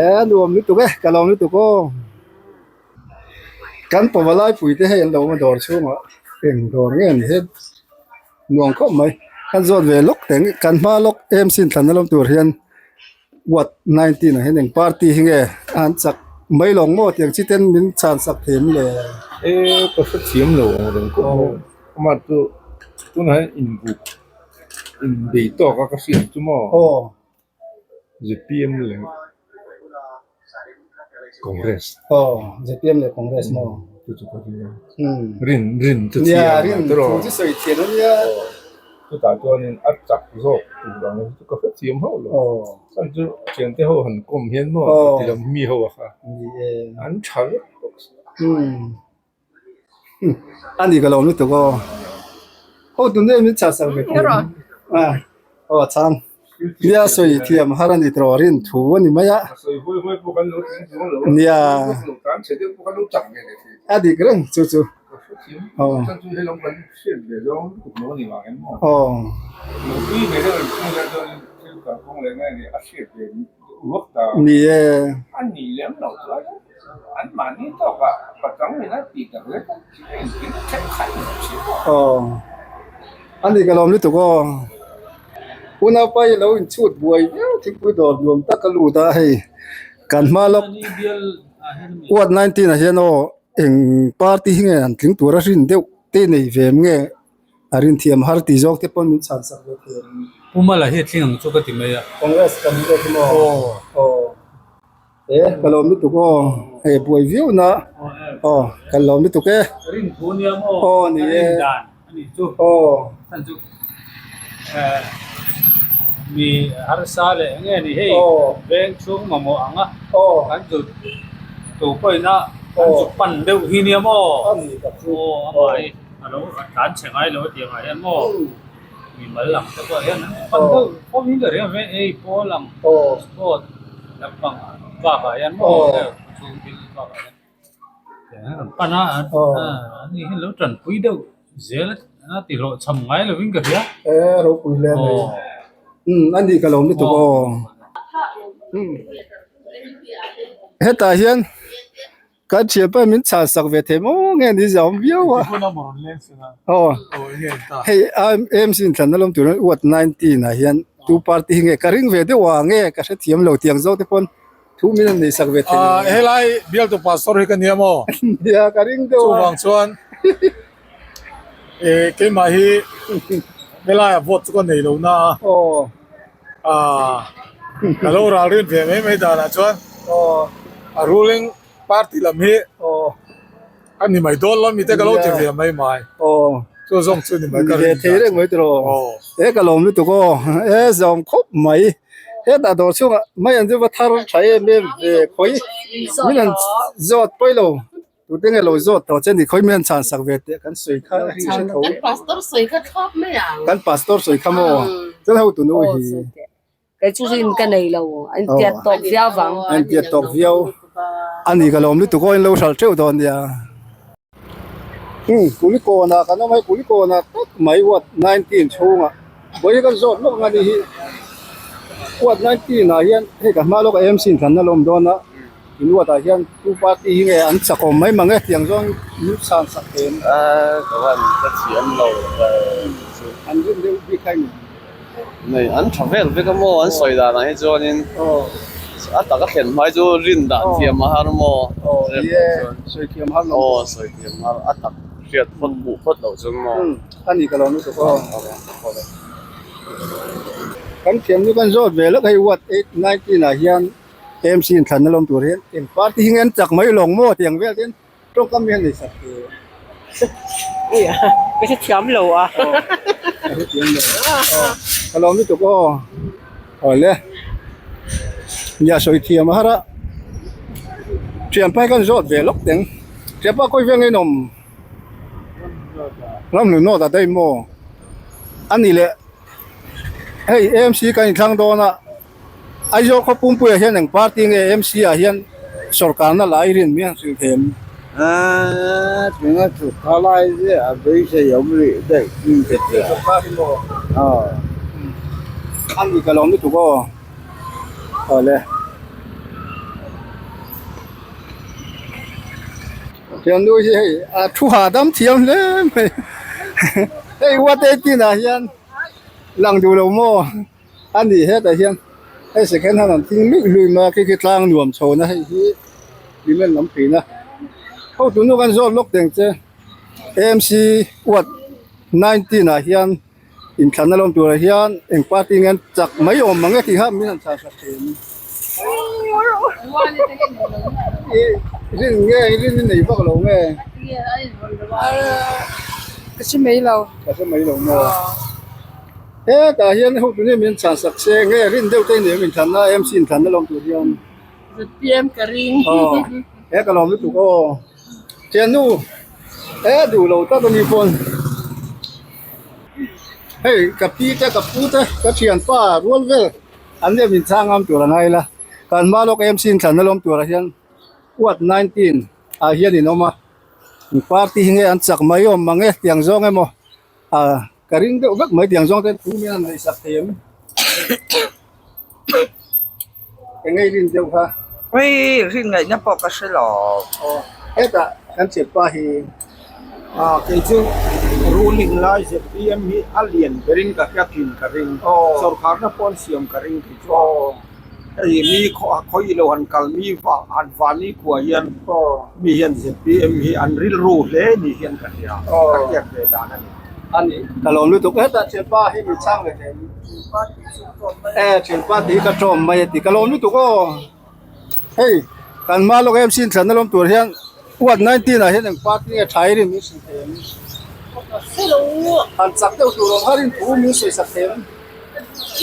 Speaker 1: e nuam lutuk e ka lawm lutuk aw. Kan pavalai pui te hei an lo awm a dawr chhungah eng dawr nge ni he nuam khawp mai kan zawt ve lawk teng kan hma lawk em sin thlanna lawm tur hian ward 19 ah hian eng party hi nge an chak mai lawng maw tiang chi ten min chhan sak thei em le.
Speaker 15: E ka hre thiam lo ang reng khawp mai amah chu tunah hian inbuk inbei tawk a ka hriat chu maw. ZPM leh Congress.
Speaker 1: Aw ZPM leh Congress maw?
Speaker 15: Chu chu ka ring a. Rin rin chu
Speaker 1: thiam a rin thu chu sawi thiam a nia.
Speaker 15: Chutah chuanin a chak zawk tur ang chu ka hre thiam hauh lo. Chuan chu thiante ho han kawm hian maw ti lam mi ho a kha an tha vek bawk si.
Speaker 1: A ni ka lo lutuk aw. Ho tu nge min chah sak ve thei a aw chang nia sawi thiam har a ni tawh rin thu a ni mai a nia a dik reng chu chu aw aw. Ni e. Aw a ni ka lawm lutuk aw unaupa hi lo inchhut buai viau thingpui dawr nuam tak a lut a hei kan hma lawk ward 19 ah hian aw eng party hi nge an tling tur a rin deuh te nei ve em nge a rin thiam har tih zawk te pawn min chhan sak ve thei ang.
Speaker 4: Pu Mala hi a tling ang chu ka ti mai a.
Speaker 1: Congress kan ni te maw? Aw. E ka lawm lutuk aw hei buai viau na aw ka lawm lutuk e.
Speaker 4: Rin thu nia maw?
Speaker 1: Aw ni e.
Speaker 4: Rin dan a nih chu.
Speaker 1: Aw.
Speaker 4: Chan chu eh mi harsa leh eng nge ni hei veng chhung mamawh ang a.
Speaker 1: Aw.
Speaker 4: Kan zut tu pawhin a kan zuk pan deuh hi nia maw?
Speaker 1: A ni tak chu.
Speaker 4: Aw amah hi a lo tlan chhe ngai lo a tih angah hian maw? Mi mal lang te pawh hian an pan deuh fawm in ka ring a ei pawl ang sport lampang bakah hian maw chhung thil bakah hian an pan a ani hi lo tanpui deuh zel a ti hlawh cham ngai lovin ka hria
Speaker 1: e ropui hle mai umm ani ka lo lutuk aw hetah hian. Kan thianpa min chhan sak ve thei maw nge ni zau viau a. Aw hei AMC inthlanna lawm tur hian ward 19 ah hian tu party hi nge ka ring ve deuh a nge ka hrethiam lo tiang zawk te pawn thu min han nei sak ve thei
Speaker 18: Ah helai bialtu pastor hi ka nia maw?
Speaker 1: Nia ka ring deuh a.
Speaker 18: Chuvang chuan eh keimah hi helaiah vote chu ka nei lo na a.
Speaker 1: Aw.
Speaker 18: Ka lo ral rin ve mai mai danah chuan a ruling party lam hi a ni mai dawn lo mite ka lo ti ve mai mai. Chu zawng chu ni mai ka rin
Speaker 1: thei reng mai tiraw. He ka lawm lutuk aw he zawm khawp mai hetah dawr chhungah mai an chu va thar tha em em ve khawi min han zawt pawi lo. Tute nge lo zawt tawh che ni khawi mian chhan sak ve teh kan sawi kha a hri hre tho.
Speaker 11: Kan pastor sawi kha thlawp mai ang.
Speaker 1: Kan pastor sawi kha maw? Chuan ho tunu hi.
Speaker 11: Kei chu rin ka nei lo. An tiat tawk viau vang.
Speaker 1: An tiat tawk viau. Ani ka lawm lutuk aw in lo hral teuh dawn nia. Umm Kulikawn ah kan awm a hei Kulikawn ah tak mai ward 19 chhungah vawi hi kan zawt lawk ang a ni hi. Ward 19 ah hian hei ka hma lawk a MC in thlanna la awm dawn a. In ward ah hian tu party hi nge an chakawm mai mang e tiang zawng min chhan sak em?
Speaker 16: Ka van ka thiam lo
Speaker 1: An rin deuh bik kha ni.
Speaker 16: Nei an tha vel vek a maw an sawi dan ah hi chuanin a taka thlen hmai chu rin dan thiam a har maw?
Speaker 1: Sawi thiam har lo.
Speaker 16: Aw sawi thiam har a tak hriat phawt hmuh phawt loh chuan maw?
Speaker 1: A ni ka lo lutuk aw. Kan thiam chu kan zawt ve lawk hei ward 8 19 ah hian AMC in thlanna lawm tur hian eng party hi nge an chak mai lawng maw tih ang vel ten tawngkam hian nei sak tur.
Speaker 5: Ui a, ka hre thiam lo a.
Speaker 1: Ka hre thiam lo. Ka lawm lutuk aw. Awle. Nia sawi thiam a har a. Thianpa hi kan zawt ve lawk teng. Thianpa kawi vel nge in awm? Ramhlun nawt a daih maw? A ni leh hei AMC kan inthlang dawn a. Aizawl khaw pumpuiah hian eng party nge MC ah hian sawrkarna la i rin miah hrilh thei em?
Speaker 16: Aaa tunga thutha lai hi a beisei awm rih daih in ka hria.
Speaker 1: Sawrkar hi maw? Aw. A ni ka lawm lutuk aw. Awle. Thiannu hi hei a thu hahdam thiam hle mai. Hei what 18 ah hian lang duh lo maw? A ni hetah hian hei second hand an thing luih luih mai a khi khi tlang nuam chho na hei hi cement lam phei na ho tunu kan zawt lawk teng che AMC ward 19 ah hian inthlanna lawm turah hian eng party nge an chak mai awm mang e tih kha min han chhan sak thei ang ih rin nge rin i nei vak lo nge.
Speaker 6: Ka hre mai lo.
Speaker 1: Ka hre mai lo maw. Hetah hian ho tuni min chhan sak se nge rin deuh te ni min thlanna MC in thlanna lawm tur hian.
Speaker 5: ZPM ka ring.
Speaker 1: Aw he ka lawm lutuk aw. Thiannu he duh lo tak a ni pawn. Hei ka pi te ka pu te ka thianpa rual vel an nia min chhang ngam tur a ngai la. Kan hma lawk MC in thlanna lawm turah hian ward 19 ah hian in awm a. Party hi nge an chak mai awm mang e tiang zawng emaw. Ah ka ring deuh vek mai tiang zawng te thu hian an neih sak thei em eng ngei rin deuh kha.
Speaker 17: Hei rin ngaihna pawh ka hre lo.
Speaker 1: Aw hetah kan thian pa hi.
Speaker 17: Ah kei chu ruling lai ZPM hi a lian berin ka hria thin ka ring. Sawrkharna pawh an siam ka ring kei chu. Hei mi khawi lo han kal mi han vani khua hian mi hian zpm hi an rilru hle ni hian ka hria ka hriat ve dan a ni.
Speaker 1: A ni ka lawm lutuk hetah thianpa hi min chhang ve thei e thianpa tih hi ka tawm mai a ti ka lawm lutuk aw hei kan hma lawk em sin thlanna lawm tur hian ward 19 ah hian eng party nge tha i rin min hrilh thei em han chak deuh tur awm kha rin thu min sawi sak thei em.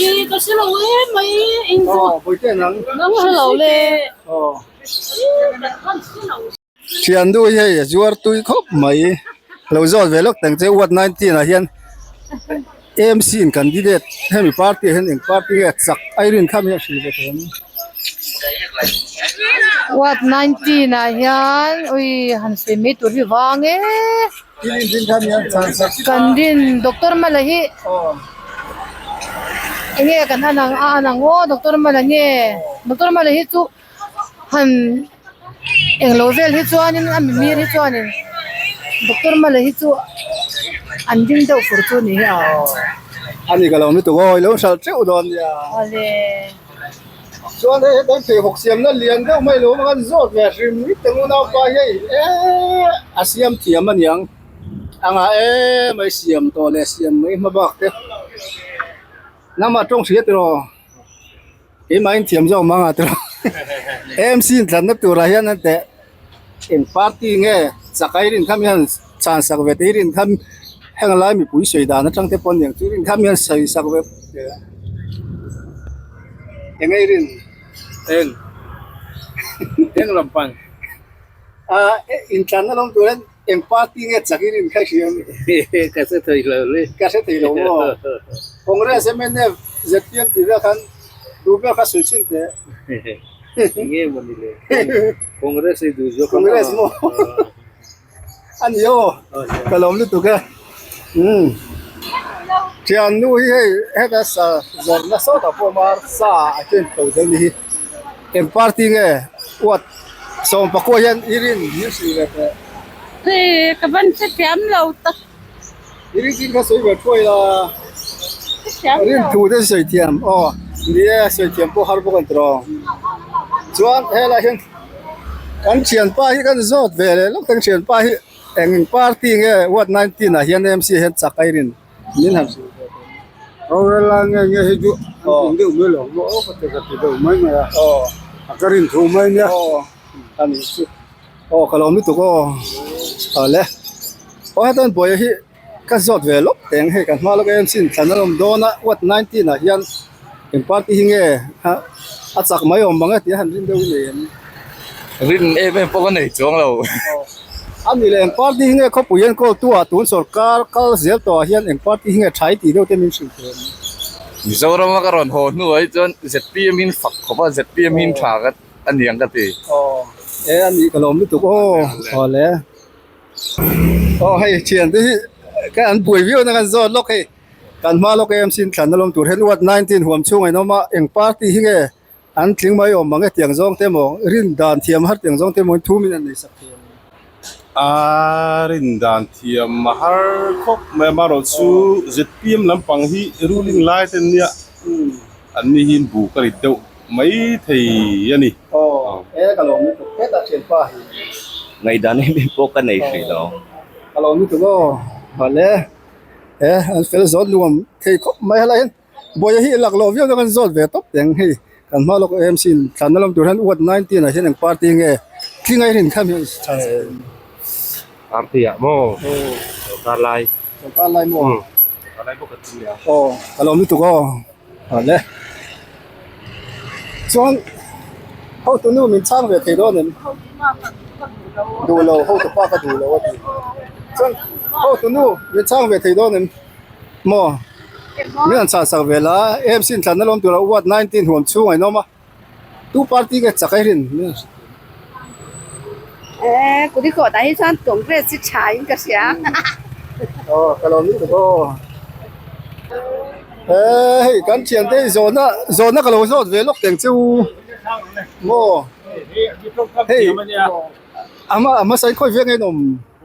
Speaker 11: I ka hre lo em mai eng chu.
Speaker 1: Aw Bawihte nang.
Speaker 11: Nang hre lo le.
Speaker 1: Aw. Thian du hi hei a zuar tui khawp mai. Lo zawt ve lawk tang che ward 19 ah hian AMC in candidate hemi party ah hian eng party nge chak a i rin kha mi a hrilh ve thei ang.
Speaker 6: Ward 19 ah hian ui han sawi mai tur hi vang e. Kan rin doctor mala hi enge kan an ang a an ang aw doctor mala nge doctor mala hi chu han englo vel hi chuanin a mimir hi chuanin doctor mala hi chu an ding deuh fur chu a ni hi a.
Speaker 1: Ani ka lo lutuk aw ilo hralh teuh dawn nia.
Speaker 6: Awle.
Speaker 1: Chuan hei hetan pheikhawk siamna lian deuh mai lo awm a kan zawt ve hrim rit ang unaupa hi hei eee a siam thiam aniang a ngah em mai siam tawh leh siam mai hma bak te nangmah tawng hria tiraw. Keimah in thiam zawk mang a tiraw. AMC in thlanna turah hian an teh eng party nge chakai rin kham hian chhan sak ve te hi rin kham heng lai mipui sawi dan atang te pawh a niang chu rin kham hian sawi sak ve eng nge i rin
Speaker 15: eng eng lam pan
Speaker 1: a inthlanna lawm tur hian eng party nge chak i rin kha i hria a
Speaker 15: ka hre thei lo le
Speaker 1: ka hre thei lo maw Congress MNF ZPM tih vel khan duh ber kha sawi chhin teh.
Speaker 15: Nge maw ni le Congress hi duh zawk
Speaker 1: Congress maw a ni aw ka lawm lutuk e umm thiannu hi hei heta sa zawrhna sawtah pawh a mar sa a ken to deuh ni hi eng party nge uat sawmpakua hian i rin hlir si ve teh.
Speaker 5: Hei ka van hrethiam lo tak.
Speaker 1: I rin chin kha sawi ve thuai la. Rin thu te sawi thiam aw ni e sawi thiam pawh har bawk an ti rawh. Chuan helai hian kan thianpa hi kan zawt ve leh lawk kan thianpa hi eng party nge ward 19 ah hian MC hian chak a i rin min han hrilh ve teh.
Speaker 25: Rorel lai nge nge hi chu an tum deuh mai lo maw aw ka ti ka ti deuh mai mai a a ka rin thu mai nia.
Speaker 1: Aw a nih chu. Aw ka lawm lutuk aw awle aw hetan buaia hi ka zawt ve lawk teng hei kan hma lawk em sin thlan a awm dawn a ward 19 ah hian eng party hi nge a chak mai awm ang e tih a han rin deuh i nei em
Speaker 4: rin em em pawh ka nei chuang lo
Speaker 1: a ni leh eng party hi nge khawpui hian kawl tu ah tun sawrkar kal zel tawh ah hian eng party hi nge tha i tih deuh te min hrilh thei em
Speaker 4: Mizoram a ka rawn haw hnuah hi chuan zpm in fak khawp a zpm in tha ka a niang ka ti.
Speaker 1: Aw e a nih ka lawm lutuk aw aw le aw hei thian te hi ka an buai viau na kan zawt lawk hei kan hma lawk em sin thlan na lawm tur hian ward 19 huam chhung a inawm a eng party hi nge an tling mai awm ang e tiang zawng te maw rin dan thiam har tiang zawng te maw in thu min an nei sak thei ang.
Speaker 15: A rin dan thiam a har khawp mai amaherawh chu zpm lampang hi ruling lai te an nia an ni hi bu ka rit deuh mai thei a ni.
Speaker 1: Aw e ka lawm lutuk hetah thianpa hi.
Speaker 9: Ngaihdan em em pawh ka nei hrih lo.
Speaker 1: Ka lawm lutuk aw vale e an fel zawt nuam thei khawp mai helai hian buaia hi lak loh viau na kan zawt ve tawp teng hei kan hma lawk AMC in thlanna lam tur hian ward 19 ah hian eng party nge tling a rin kham hian
Speaker 9: Party ah maw sawrkar lai
Speaker 1: sawrkar lai maw
Speaker 9: sawrkar lai bawk a tling leh a.
Speaker 1: Aw ka lawm lutuk aw. Awle. Chuan hotu nu min chhang ve thei dawn em? Duh lo, hotu pa ka duh lo a ti. Chuan hotu nu min chhang ve thei dawn em? Maw? Min han chhan sak ve la, AMC in thlanna lawm tura ward 19 huam chhung a inawm a. Tu party nge chak a rin? Min han hrilh thei.
Speaker 5: Eh, kudikawt ah hi chuan Congress hi tha in ka hria.
Speaker 1: Aw, ka lo lutuk aw. Eh, hei kan thian te hi zawhna zawhna ka lo zawt ve lawk teng chu. Maw? Hei, ama a hmasa in khawi veng a inawm?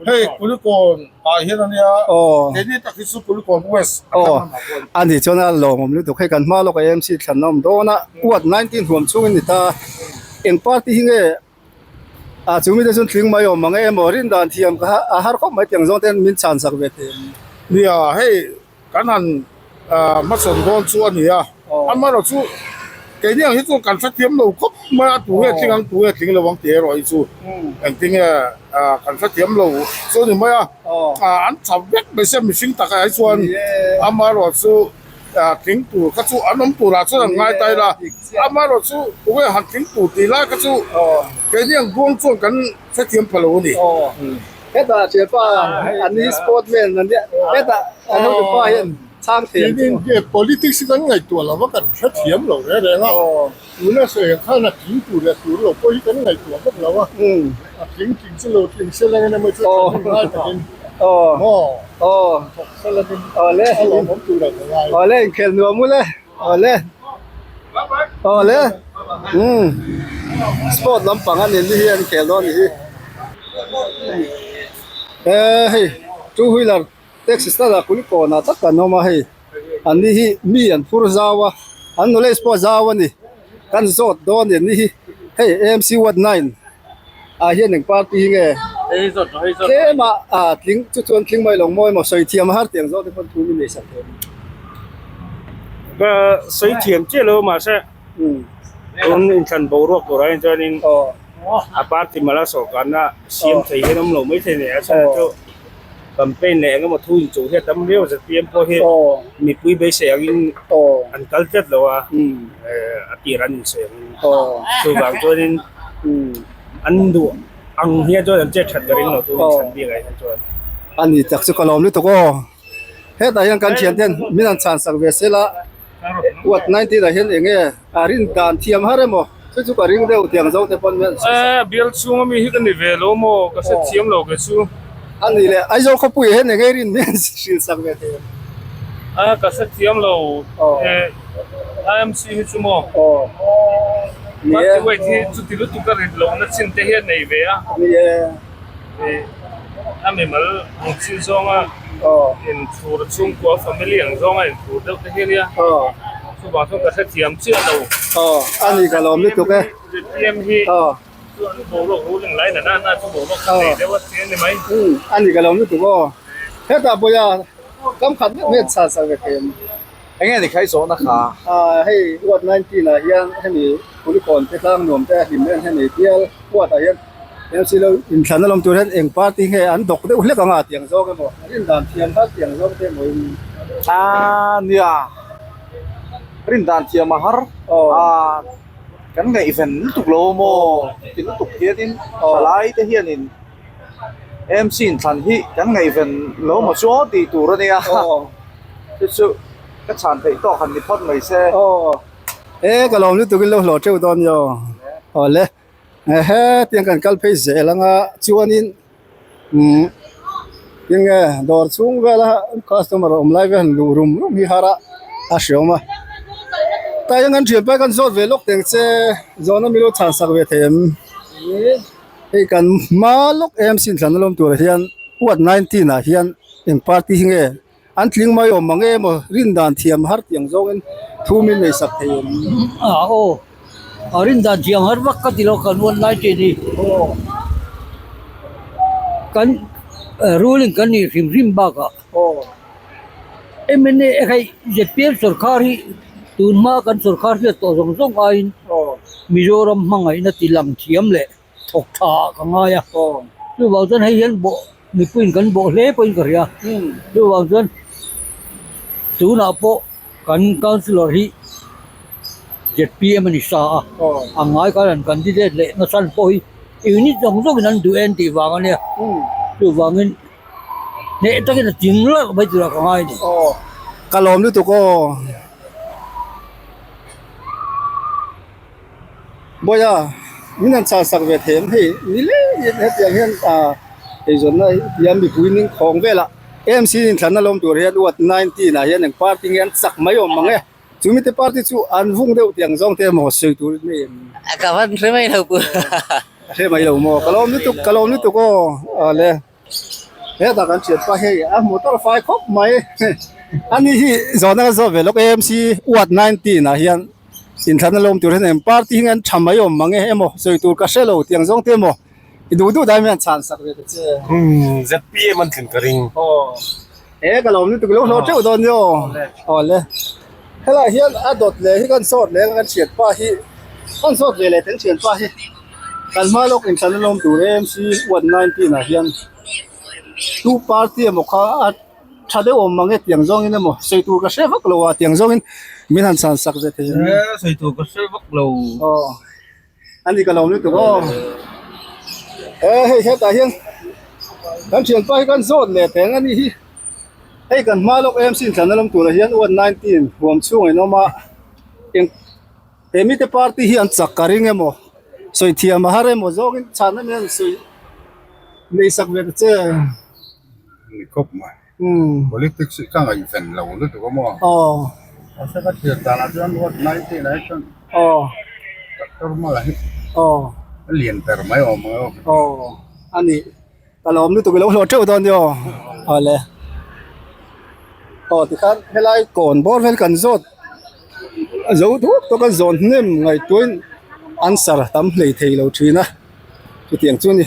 Speaker 18: Hei Kulikawn ah hian a nia.
Speaker 1: Aw.
Speaker 18: Keini tak hi chu Kulikawn West
Speaker 1: a thlang lamah pawh a ni. A nih chuan a lawmawm lutuk. Hei kan hma lawk a AMC thlan a awm dawn a, ward 19 huam chhungin ni ta. Eng party hi nge a chu mite chuan tling mai awm ang emaw rin dan thiam kha a har khawp mai tiang zawng ten min chhan sak ve thei ang.
Speaker 18: Nia, hei Kan han hmasawn dawn chu a ni a, amaherawh chu keini ang hi chuan kan hrethiam lo khawp mai a, tu nge tling ang tu nge tling lo ang tih erawh hi chu engtinge kan hrethiam lo chu a ni mai a, an tha vek mai sia mihring takah hi chuan amaherawh chu tling tur kha chu an awm turah chuan an ngai ta ila, amaherawh chu tu nge han tling tur tih lai kha chu keini ang buang chuan kan hrethiam pha lo a ni.
Speaker 1: Hetah thianpa an hi sportman an nia hetah an hotupa hian chhang thei ang chu.
Speaker 18: Politics hi kan ngaihtuah lo va kan hrethiam lo reng reng a, tuna sawi ang khan a tling tur leh tur lo pawh hi kan ngaihtuah vak lo a, a tling tling chu lo tling se lang emaw chu kan ngai takin maw thawk se langin a lawmawm tur ah ka ngai.
Speaker 1: Awle inkhel nuam ule awle awle umm sport lampang a ni ni hi an khel dawn a ni hi. Eee hei two wheeler taxi stand ah kulikawn ah tak kan awm a hei an ni hi mi an phur zau a an knowledge pawh a zau a ni kan zawt dawn a ni an ni hi hei AMC ward 9 ah hian eng party hi nge tlem ah ah tling chu chuan tling mai lo mawi maw sawi thiam har tiang zawk te pawn thu min nei sak thei a ni.
Speaker 12: Ka sawi thiam chiah lo mahse.
Speaker 3: Tun inthlan boruak turah hian chuanin a party mala sawrkarna siam thei hian awm lo mai thei nia a chhan chu campaign leh eng emaw thu inchuh hi a tam viau zpm pawh hi mipui beisei angin an kal tlat lo a a tir an insawi angin chuvang chuanin an duh ang hian chuan an chet that ka ring lo tun inthlan bikah hian chuan.
Speaker 1: A ni tak chu ka lawm lutuk aw. Hetah hian kan thian ten min han chhan sak ve sela ward 19 ah hian eng nge a rin dan thiam har emaw chu chu ka ring deuh tiang zo te pawn min han chhan sak.
Speaker 12: E bial chhung ami hi ka ni ve lo maw ka hre thiam lo ke chu.
Speaker 1: A ni le Aizawl khawpui ah hian eng nge rin min han hrilh sak ve thei em?
Speaker 12: A ka hre thiam lo e IMC hi chu maw party weight hi chuti lutuk a rit lohna chin te hi a nei ve a.
Speaker 1: Ni e.
Speaker 12: A mimal ang chin zawnga inthur chhungkua family ang zawnga inthur deuh te hi a nia chuvang chuan ka hrethiam chiah lo.
Speaker 1: Aw a ni ka lawm lutuk e.
Speaker 12: Zpm hi chu an boruak ruling lai na na chu boruak kha nei deuh a ti a ni mai.
Speaker 1: A ni ka lawm lutuk aw. Hetah pawh kam khat meuh hmet chhan sak ve thei em?
Speaker 20: Enge ni khai zawhna kha?
Speaker 1: Aaa hei ward 19 ah hian hemi Kulikawn te tlang nuam te a hlim em hemi bial ward ah hian MC lo inthlan a lawm tur hian eng party nge an dawk deuh hlek anga tiang zawk emaw rin dan thiam har tiang zawk te emaw in
Speaker 20: Aaa nia rin dan thiam a har aaa kan ngaihven lutuk lo maw ti lutuk hianin thalai te hianin MC inthlan hi kan ngaihven lo maw chu aw tih tur a nia. Chu chu ka chhan theih tawk han ni phawt mai se.
Speaker 1: Aw e ka lawm lutuk in lo hlawh teuh dawn nio. Aw le ehe tiang kan kal phei zel anga chuanin umm tinge dawr chhung vela customer awm lai vel han luh rum rum hi har a a hreawm a. Tah hian kan thianpa kan zawt ve lawk teng che zawhna milo chhan sak ve thei em? Hei kan hma lawk em sin thlan a lawm turah hian ward 19 ah hian eng party hi nge an tling mai awm ang emaw rin dan thiam har tiang zawngin thu min nei sak thei em?
Speaker 21: A aw a rin dan thiam har vak ka ti lo kan ward 19 hi kan ruling kan nih hrim hrim bakah mna hei zpm sawrkar hi tun hma kan sawrkar hriat tawh zawng zawng aiin Mizoram hmangaihna ti lang thiam leh thawk tha ah ka ngai a chuvang chuan hei hian bawh mipuiin kan bawh hle pawhin ka hria chuvang chuan tunah pawh kan councillor hi zpm a ni sa a a ngai khan an candidate leh na chhan pawh hi unit zawng zawngin an duh en tih vang a nia chuvangin hneh takin a ting larh mai turah ka ngai a ni.
Speaker 1: Ka lawm lutuk aw. Bawiha min han chhan sak ve thei ang hei ni leng hetiang hian ah eizawnna hian mipui ning khawng velah AMC inthlanna lawm tur hian ward 19 ah hian eng party nge an chak mai awm ang e chumi te party chu an vung deuh tiang zawng te emaw sawi tur in nei em?
Speaker 24: Ka van hre mai lo pu.
Speaker 1: Ka hre mai lo maw ka lawm lutuk ka lawm lutuk aw awle. Hetah kan thian pa hei a hmu tawrh fai khawp mai ani hi zawhna ka zawt ve lawk AMC ward 19 ah hian inthlanna lawm tur hian eng party hi nge an tha mai awm mang e emaw sawi tur ka hre lo tiang zawng te emaw i duh duh dai mai an chhan sak ve ta che.
Speaker 10: Umm zpm an tlin ka ring.
Speaker 1: Aw he ka lawm lutuk lo hlawh teuh dawn nia aw le helaiah hian a dawt leh hi kan sawt leh kan thian pa hi kan sawt ve leh kan thian pa hi. Kan hma lawk inthlan a lawm tur AMC ward 19 ah hian tu party emaw kha a tha deuh awm mang e tiang zawngin emaw sawi tur ka hre vak lo a tiang zawngin min han chhan sak ve thei ang.
Speaker 4: E sawi tur ka hre vak lo.
Speaker 1: Aw a ni ka lawm lutuk aw. E hei hetah hian kan thianpa hi kan zawt leh teng a ni hi hei kan hma lawk AMC inthlan a lawm turah hian ward 19 huam chhungah in awm a eng. He mite party hi an chak ka ring emaw sawi thiam a har emaw zawngin chhan ami an sawi nei sak ve ta che.
Speaker 23: Ni khawp mai. Politics hi ka ngaihven lo lutuk a maw?
Speaker 1: Aw.
Speaker 23: Mahse ka thlir danah chuan ward 19 ah hi chuan
Speaker 1: Aw.
Speaker 23: Doctor Mala hi
Speaker 1: Aw.
Speaker 23: a lian ber mai awm ang e aw.
Speaker 1: Aw a ni. Ka lawm lutuk i lo hlawh teuh dawn nia awle aw tikhan helai kawn bawr vel kan zawt a zo duak tawk a zawn hnem ngaihtuahin answer tam hlei thei lo thin a chutiang chu a ni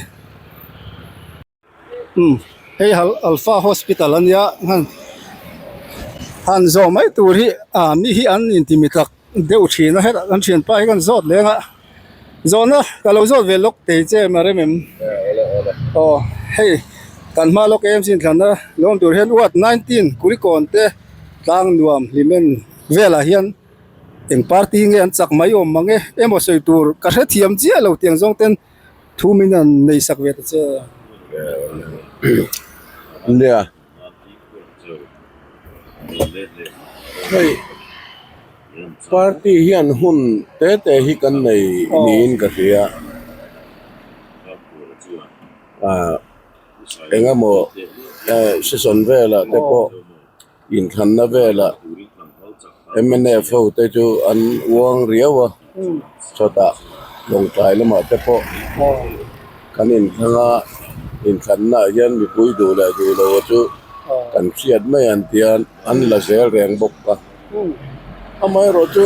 Speaker 1: umm hei alpha hospital a nia han han zawh mai tur hi ah mi hi an intimi tak. deuh thin a hetah kan thianpa hi kan zawt leng a zawhna ka lo zawt ve lawk thei che em a rem em aw hei kan hma lawk em chin thlanna lawm tur hian ward 19 kulikawn te tlang nuam hlimen velah hian eng party nge an chak mai awm mang e emaw sawi tur ka hrethiam chiah lo tiang zawng ten thu min an nei sak ve ta che.
Speaker 2: Nia. Hei party hian hun te te hi kan nei niin ka hria ah eng emaw eh session velah te pawh inthlanna velah mnf ho te chu an uang riau a chawtah lawngtlai lamah te pawh kan inthlang a inthlanna ah hian mipui duh leh duh lo chu kan hriat mai ang tian an la zel reng bawk a amaherawhchu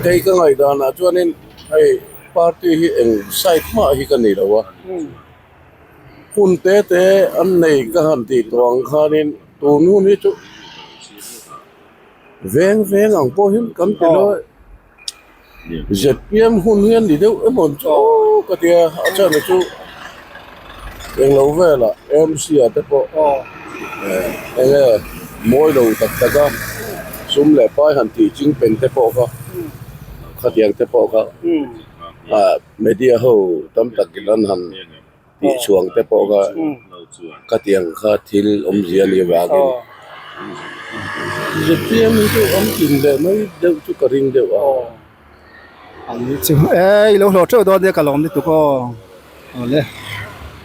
Speaker 2: kei ka ngaihdanah chuanin hei party hi eng side hmah hi ka ni lo a. Hun te te an nei ka han tih tawh ang khanin tun hun hi chu veng veng ang pawh hian kan ti lo zpm hun hi an ni deuh emaw chu aw ka tia a chhan chu englo velah mc ah te pawh eng nge mawi lo tak tak a sum leh pai han tih ching pen te pawh kha khatiang te pawh kha ah. Media ho tam takin an han tih chhuang te pawh kha khatiang kha thil awmzia a nih avangin zpm hi chu awm tlin leh mai deuh chu ka ring deuh a.
Speaker 1: E i lo hlawh teuh dawn nia ka lawm lutuk aw awle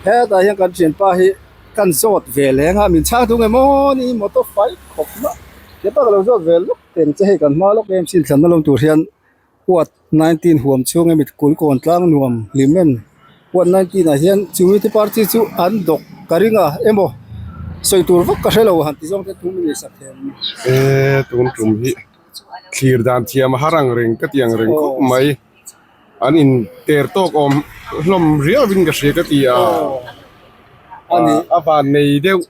Speaker 1: hetah hian kan thianpa hi kan zawt ve leng a min chhang thung emaw ni motor fai khawp mah thianpa ka lo zawt ve lawk teng che hei kan hma lawk em chin thlanna lawm tur hian. Ward 19 huam chhung emi kulikawn tlang nuam hlim em ward 19 ah hian community party chu an dawk ka ring a emaw sawi tur vak ka hre lo han ti zawng te thu min sak thei ang.
Speaker 15: E tun tum hi thlir dan thiam a har ang reng ka ti ang reng khawp mai an in ter tawk awm hlawm riau in ka hria ka ti a a van nei deuh.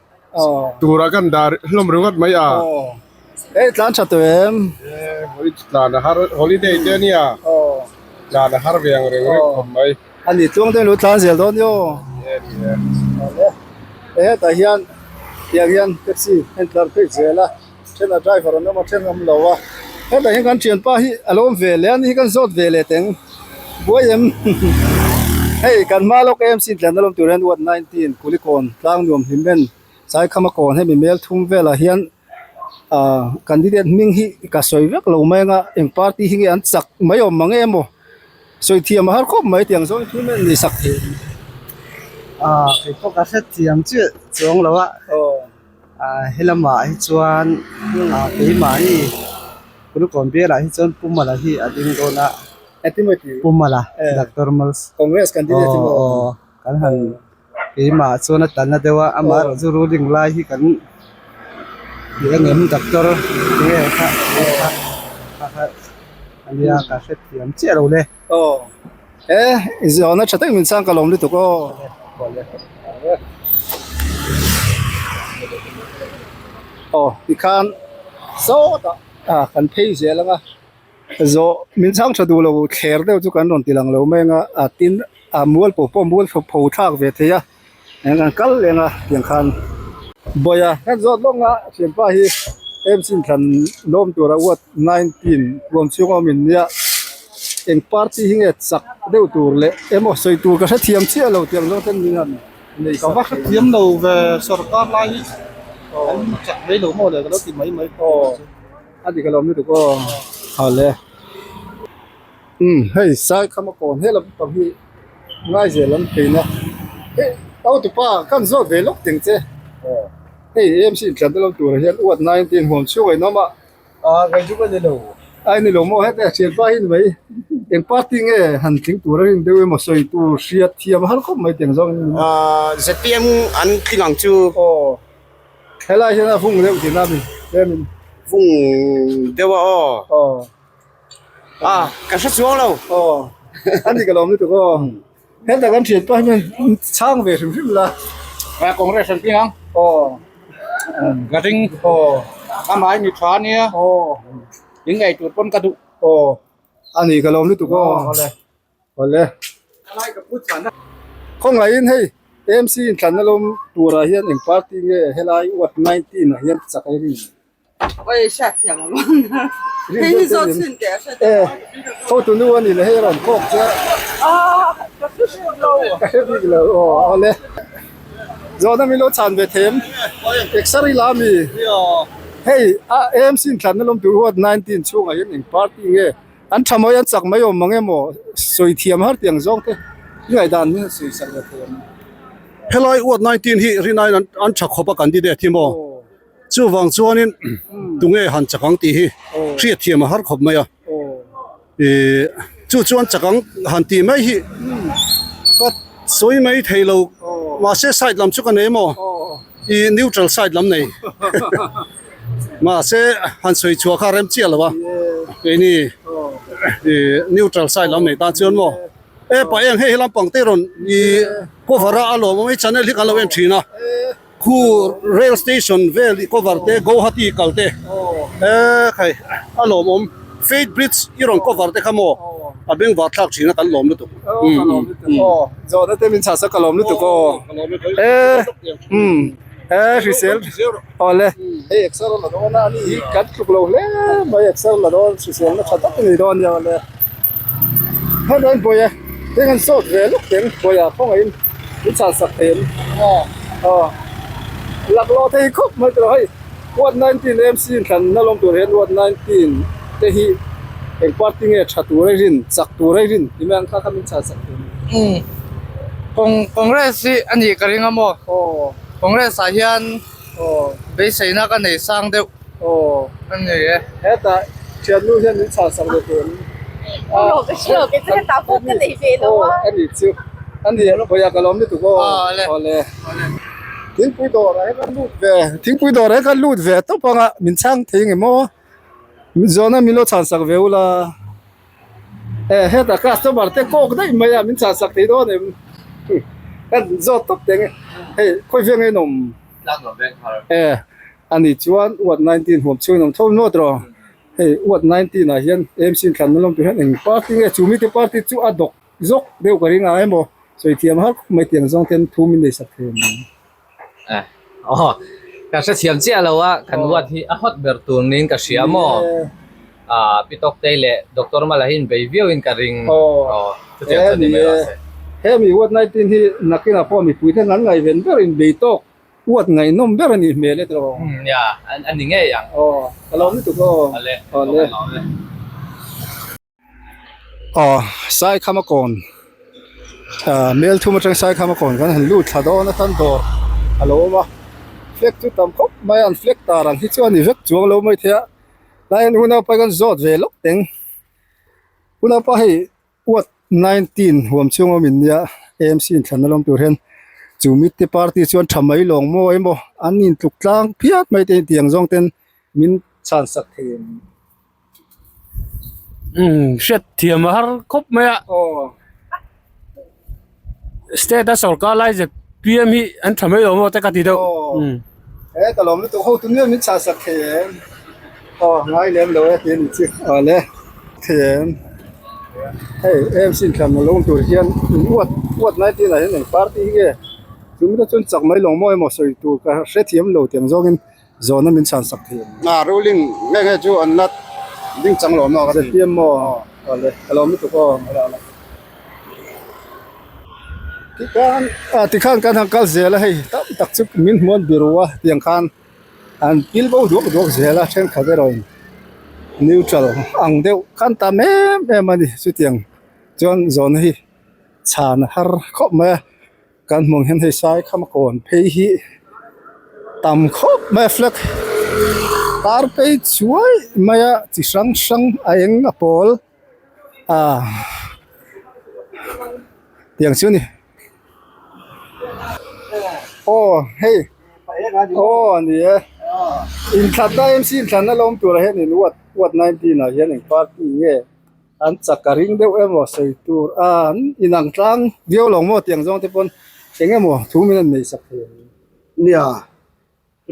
Speaker 15: Tura kan dah hlawm ringawt mai a.
Speaker 1: Hei tlan tha tawh em?
Speaker 15: Tlan a har holiday te ania. Tlan a har ve ang reng reng khawp mai.
Speaker 1: A ni tluang deuhin lo tlan zel dawn nia aw. E hetah hian tiang hian taxi a intlar phei zel a, then a driver an awm a then awm lo a. Hetah hian kan thianpa hi a lo awm ve leh a ni hi kan zawt ve leh teng buai em. Hei kan hma lawk AMC tlanna lawm tur hian ward 19 Kulikawn tlang nuam hlim en Saikhama kawn hemi mel thum velah hian ah candidate hming hi ka sawi vek lo mai anga eng party hi nge an chak mai awm mang emaw sawi thiam a har khawp mai tiang zawng thil mai an nei sak thei.
Speaker 8: Ah kei pawh ka hrethiam chiah chuang lo a ah helamah hi chuan ah keimahni Kulikawn bialah hi chuan Pu Mala hi a ding dawn a Pu Mala Doctor Mals
Speaker 1: Congress candidate
Speaker 8: aw kan han. Keimah chuan a tlanna deuh a, amah erawh chu ruling lai hi kan ti ang em doctor nge kha kha kha a nia ka hrethiam chiah lo le.
Speaker 1: Aw e zawhna tha tak min chhang ka lawm lutuk aw. Aw tikhan sawtah kan phei zel ang a. Zawh min chhang tha duh lo thler deuh chu kan rawn ti lang lo mai ang a a tin a mual pawh pawh mual pho thlak ve thei a eng an kal leng a tiang khan bawiha kan zawt lawk a thianpa hi MC thlan lawm tura ward 19 huam chhung awm in nia eng party hi nge chak deuh tur leh emaw sawi tur ka hrethiam chiah lo tiang zawng ten min han nei
Speaker 8: Ka va hrethiam lo ve sorkar lai hi an chak mai lo maw le ka lo ti mai mai
Speaker 1: aw. A dik alawm lutuk aw hale umm hei Saikhama kawn he lam pang hi Ngaizel an pheina hei autupa kan zawt ve lawk teng che hei AMC intlan te lo turah hian uat 19 huam chhung a inawm a
Speaker 8: ah kei chu ka ni lo
Speaker 1: ai ni lo maw heta thianpa hi ni mai eng party nge han tling tur a rin deuh emaw sawi tur hriat thiam a har khawp mai teng zawng
Speaker 3: ah zpm an tling ang chu
Speaker 1: aw. Helai hian a vung deuh tihna a ni tlem in.
Speaker 3: Vung deuh a aw.
Speaker 1: Aw.
Speaker 3: Ah ka hre chuang lo.
Speaker 1: Aw. A ni ka lawm lutuk aw. Heta kan thian pah hian chhang ve hrim hrim la.
Speaker 3: A Congress an tling ang.
Speaker 1: Aw.
Speaker 3: Ka ring.
Speaker 1: Aw.
Speaker 3: Amah hi mi tha ania.
Speaker 1: Aw.
Speaker 3: In ngaihtuah pawn ka duh.
Speaker 1: Aw ani ka lawm lutuk aw. Awle. Awle. Khawngaihin hei AMC inthlanna lawm turah hian eng party nge helai ward 19 ah hian chak ei rin? Hotu nu a ni leh hei a rawn kawk che a. Ka hre bik lo aw awle. Zawhna min lo chhan ve thei em? Exer ila ami? Hei a AMC inthlanna lawm tur ward 19 chhungah hian eng party nge? An tha mai an chak mai awm mang emaw sawi thiam har tih ang zawng te i ngaihdan hi sawi sak ve thei ang.
Speaker 7: Helai ward 19 hi rinaiin an tha khawp a candidate hi maw? Chuvang chuanin tunge han chak ang tih hi hriat thiam a har khawp mai a. Ih chu chuan chak ang han tih mai hi ka sawi mai thei lo mahse side lam chu ka nei maw ih neutral side lam nei mahse han sawi chhuah kha rem chiah lo a keini ih neutral side lam nei tan chuan maw e pa eng hei lampang te rawn ih cover a a lawmawm i channel hi kan lo en thin a. Khu rail station vel i cover te Guwahati kal te e khai a lawmawm Faith Bridge i rawn cover te kha maw a bengvar thlak thin a kan lawm lutuk
Speaker 1: ka lawm lutuk aw zawhna te min chah sak ka lawm lutuk aw e umm e hrisel awle hei exer la dawn a ani hi kan tluk lo hle mai exer la dawn hrisel na tha tak a ni dawn nia awle heng an buai e heng an sawt ve lawk teng buai ah khawngaihin. Min chhan sak thei em? Aw. Laklawh thei khawp mai tawh hei Ward 19 MC inthlanna lawm tur hian Ward 19 te hi eng party nge tha tur a rin, chak tur a rin tih mai ang kha kha min chhan sak thei em?
Speaker 13: Umm. Kong Congress hi a nih ka ring a maw?
Speaker 1: Aw.
Speaker 13: Congress ah hian
Speaker 1: Aw.
Speaker 13: beiseina ka nei sang deuh.
Speaker 1: Aw.
Speaker 13: A ni e.
Speaker 1: Hetah thiannu hian min chhan sak ve thei em?
Speaker 19: Aw ka hre lo kei chu hetah pawh ka nei ve lo a.
Speaker 1: Aw a nih chu. A ni vawiah ka lawm lutuk aw.
Speaker 13: Aw le.
Speaker 1: Aw le. Thingpui dawrah hian ka lut ve thingpui dawrah hian ka lut ve tawp ang a min chhang thei nge maw? Zawhna min lo chhan sak ve ula. E hetah customer te kawk daih mai a min chhan sak thei dawn em? Ka zawt tawp teng e. Hei khawi veng a inawm? E a nih chuan ward 19 huam chhung inawm tho nawt rawh. Hei ward 19 ah hian AMC inthlanna lawm tur hian eng party nge chu mite party chu a dawk zawk deuh ka ring a emaw sawi thiam har khawp mai tiang zawng ten thu min nei sak thei ang.
Speaker 4: Eh aw ka hrethiam chiah lo a kan ward hi a hot ber tur niin ka hria maw ah Pi Tawktei leh Doctor Mala hi in bei viau in ka ring aw chutiang chuan ni mai rawh se.
Speaker 1: Hemi ward 19 hi nakinah pawh mipui ten an ngaihven ber in bei tawk Uat ngaihnawm ber a nih hmel e tawh.
Speaker 4: Umm nia, a ni ngei ang.
Speaker 1: Aw, ka lawm lutuk aw.
Speaker 4: Awle,
Speaker 1: Awle.
Speaker 4: ka lawm e.
Speaker 1: Aw, Saikhama kawn ah Melthum atang Saikhama kawn kan han lut thla dawn atan dawr a lo awm a, flag chu tam khawp mai a, an flag tar ang hi chu a ni vek chuang lo mai thei a, tlai an unaupa hi kan zawt ve lawk teng, unaupa hei Ward 19 huam chhung awm in nia AMC inthlanna lawm tur hian chu mite party chuan tha mai lawng maw emaw an intluk tlang phiat mai te intiang zawng ten min chhan sak thei em?
Speaker 12: Umm hriat thiam a har khawp mai a state a sorkar lai zpm hi an tha mai lo maw te ka ti deuh umm.
Speaker 1: He ka lawm lutuk ho tu nia min chhan sak thei em aw ngai lem lo e tih a ni chu aw le thei em hei AMC inthlan a lo awm tur hian in uat uat lai te lah hian eng party hi nge chu mite chuan chak mai lawng maw emaw sawi tur ka hrethiam lo tiang zawngin zawhna min chhan sak thei
Speaker 25: a ruling nge nge chu an la ding chang lo maw ka ti
Speaker 1: zpm maw aw le ka lawm lutuk aw Tikhan ah tikhan kan han kal zel a hei tam tak chu min hmuan biru a tiang khan an pil bo duak duak zel a thenkhat erawh in neutral ang deuh khan tam em em a ni chutiang chuan zawhna hi chhan a har khawp mai a kan hmuh ang hian hei sai kham a kawn phei hi tam khawp mai a flag tar phei chuai mai a chi hrang hrang a eng a pawl. Ah tiang chu ni aw hei aw a ni e inthlanna MC inthlanna la awm turah hian in ward ward 19 ah hian eng party nge an chak a ring deuh emaw sawi tur a an inang tlang viau lo maw tiang zawng te pawn eng emaw thu min an nei sak thei ang.
Speaker 8: Nia.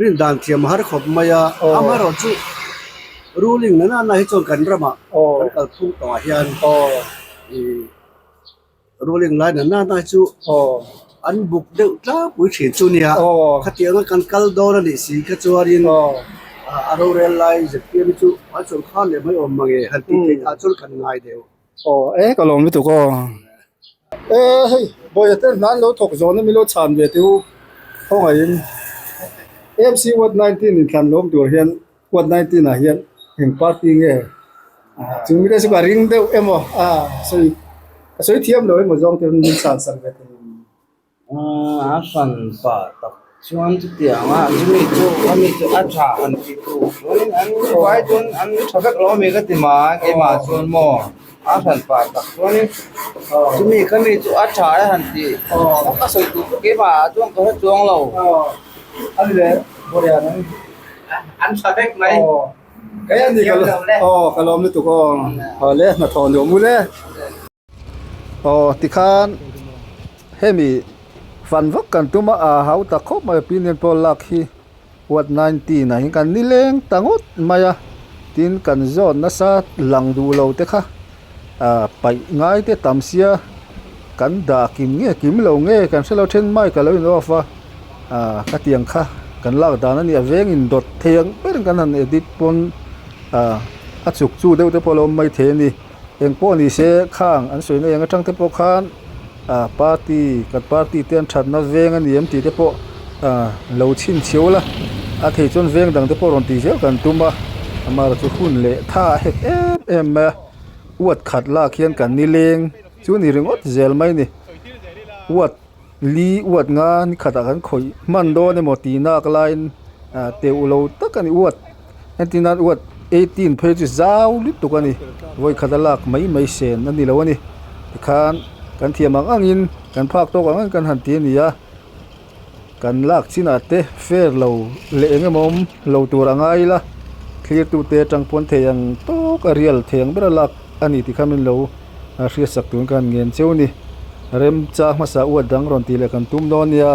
Speaker 8: Rin dan thiam har khawp mai a, amaherawh chu Ruling na nana hi chuan kan ramah kan kalphung tawhah hian ih ruling lai na nana hi chu an buk deuh tlangpui thin chu nia. Khatianga kan kal dawn a nih si kha chuanin a rorel lai zpm hi chu an sawrkar leh mai awm mange han tih theih ah chuan kan ngai deuh.
Speaker 1: Aw e ka lawm lutuk aw. E hei Bawiha te hna an lo thawk zawn a milo chhan ve teh u khawngaihin AMC ward 19 inthlan lawm tur hian ward 19 ah hian eng party nge chu mi te chu ka ring deuh emaw a sawi ka sawi thiam lo emaw zawng te min chhan sak ve thei.
Speaker 14: A hran pah tak chuan chutiang a chumi chu ami chu a tha han ti tu chuanin an vai chuan an tha vek lo ami ka ti mai keimah chuan maw a hran pah tak chuanin chumi kha mi chu a tha e han ti ka sawi tur chu keimah ah chuan ka hre chuang lo an tha vek mai
Speaker 1: aw ka lawm lutuk aw awle hnathawh nuam u le. Aw tikhan hemi fan vak kan tum a a hau tak khawp mai opinion poll lak hi ward 19 ah hian kan nileng ta ngawt mai a tin kan zawn nasa lang duh lo te kha ah paih ngai te tam sia kan dah kim nge kim lo nge kan hrelo then mic alo in off a ah khatiang kha kan lak dan a nia veng in dawt thei ang ber kan han edit pawn ah a chuk chu deuh te pawh a lo awm maithei a ni. Eng pawh ni se khang an sawina eng atang te pawh khan ah party kan party te an thatna veng a ni em tih te pawh ah lo chhin chhiau la a thei chuan veng dang te pawh rawn tih zel kan tum a amaherawh chu hun leh tha a hek em em mai a uat khat lak hian kan nileng chu ni ringawt zel mai a ni uat li uat nga ni khatah kan khawih hman dawn emaw tih nak laiin ah teuh lo tak a ni uat. Entir nan uat 18 phei chu zau lutuk a ni vawi khat a lak mai mai sen a ni lo a ni tikhan kan thiam ang angin kan phak tawk ang ang kan han ti a ni a kan lak chinah te fair lo leh eng emaw awm lo tur a ngai ila thlir tu te atang pawn thei ang tawk a rial thei ang ber a lak a ni tih kha min lo hriatsak tur kan ngen cheu a ni remchang hmasa uat dang rawn tih leh kan tum dawn nia.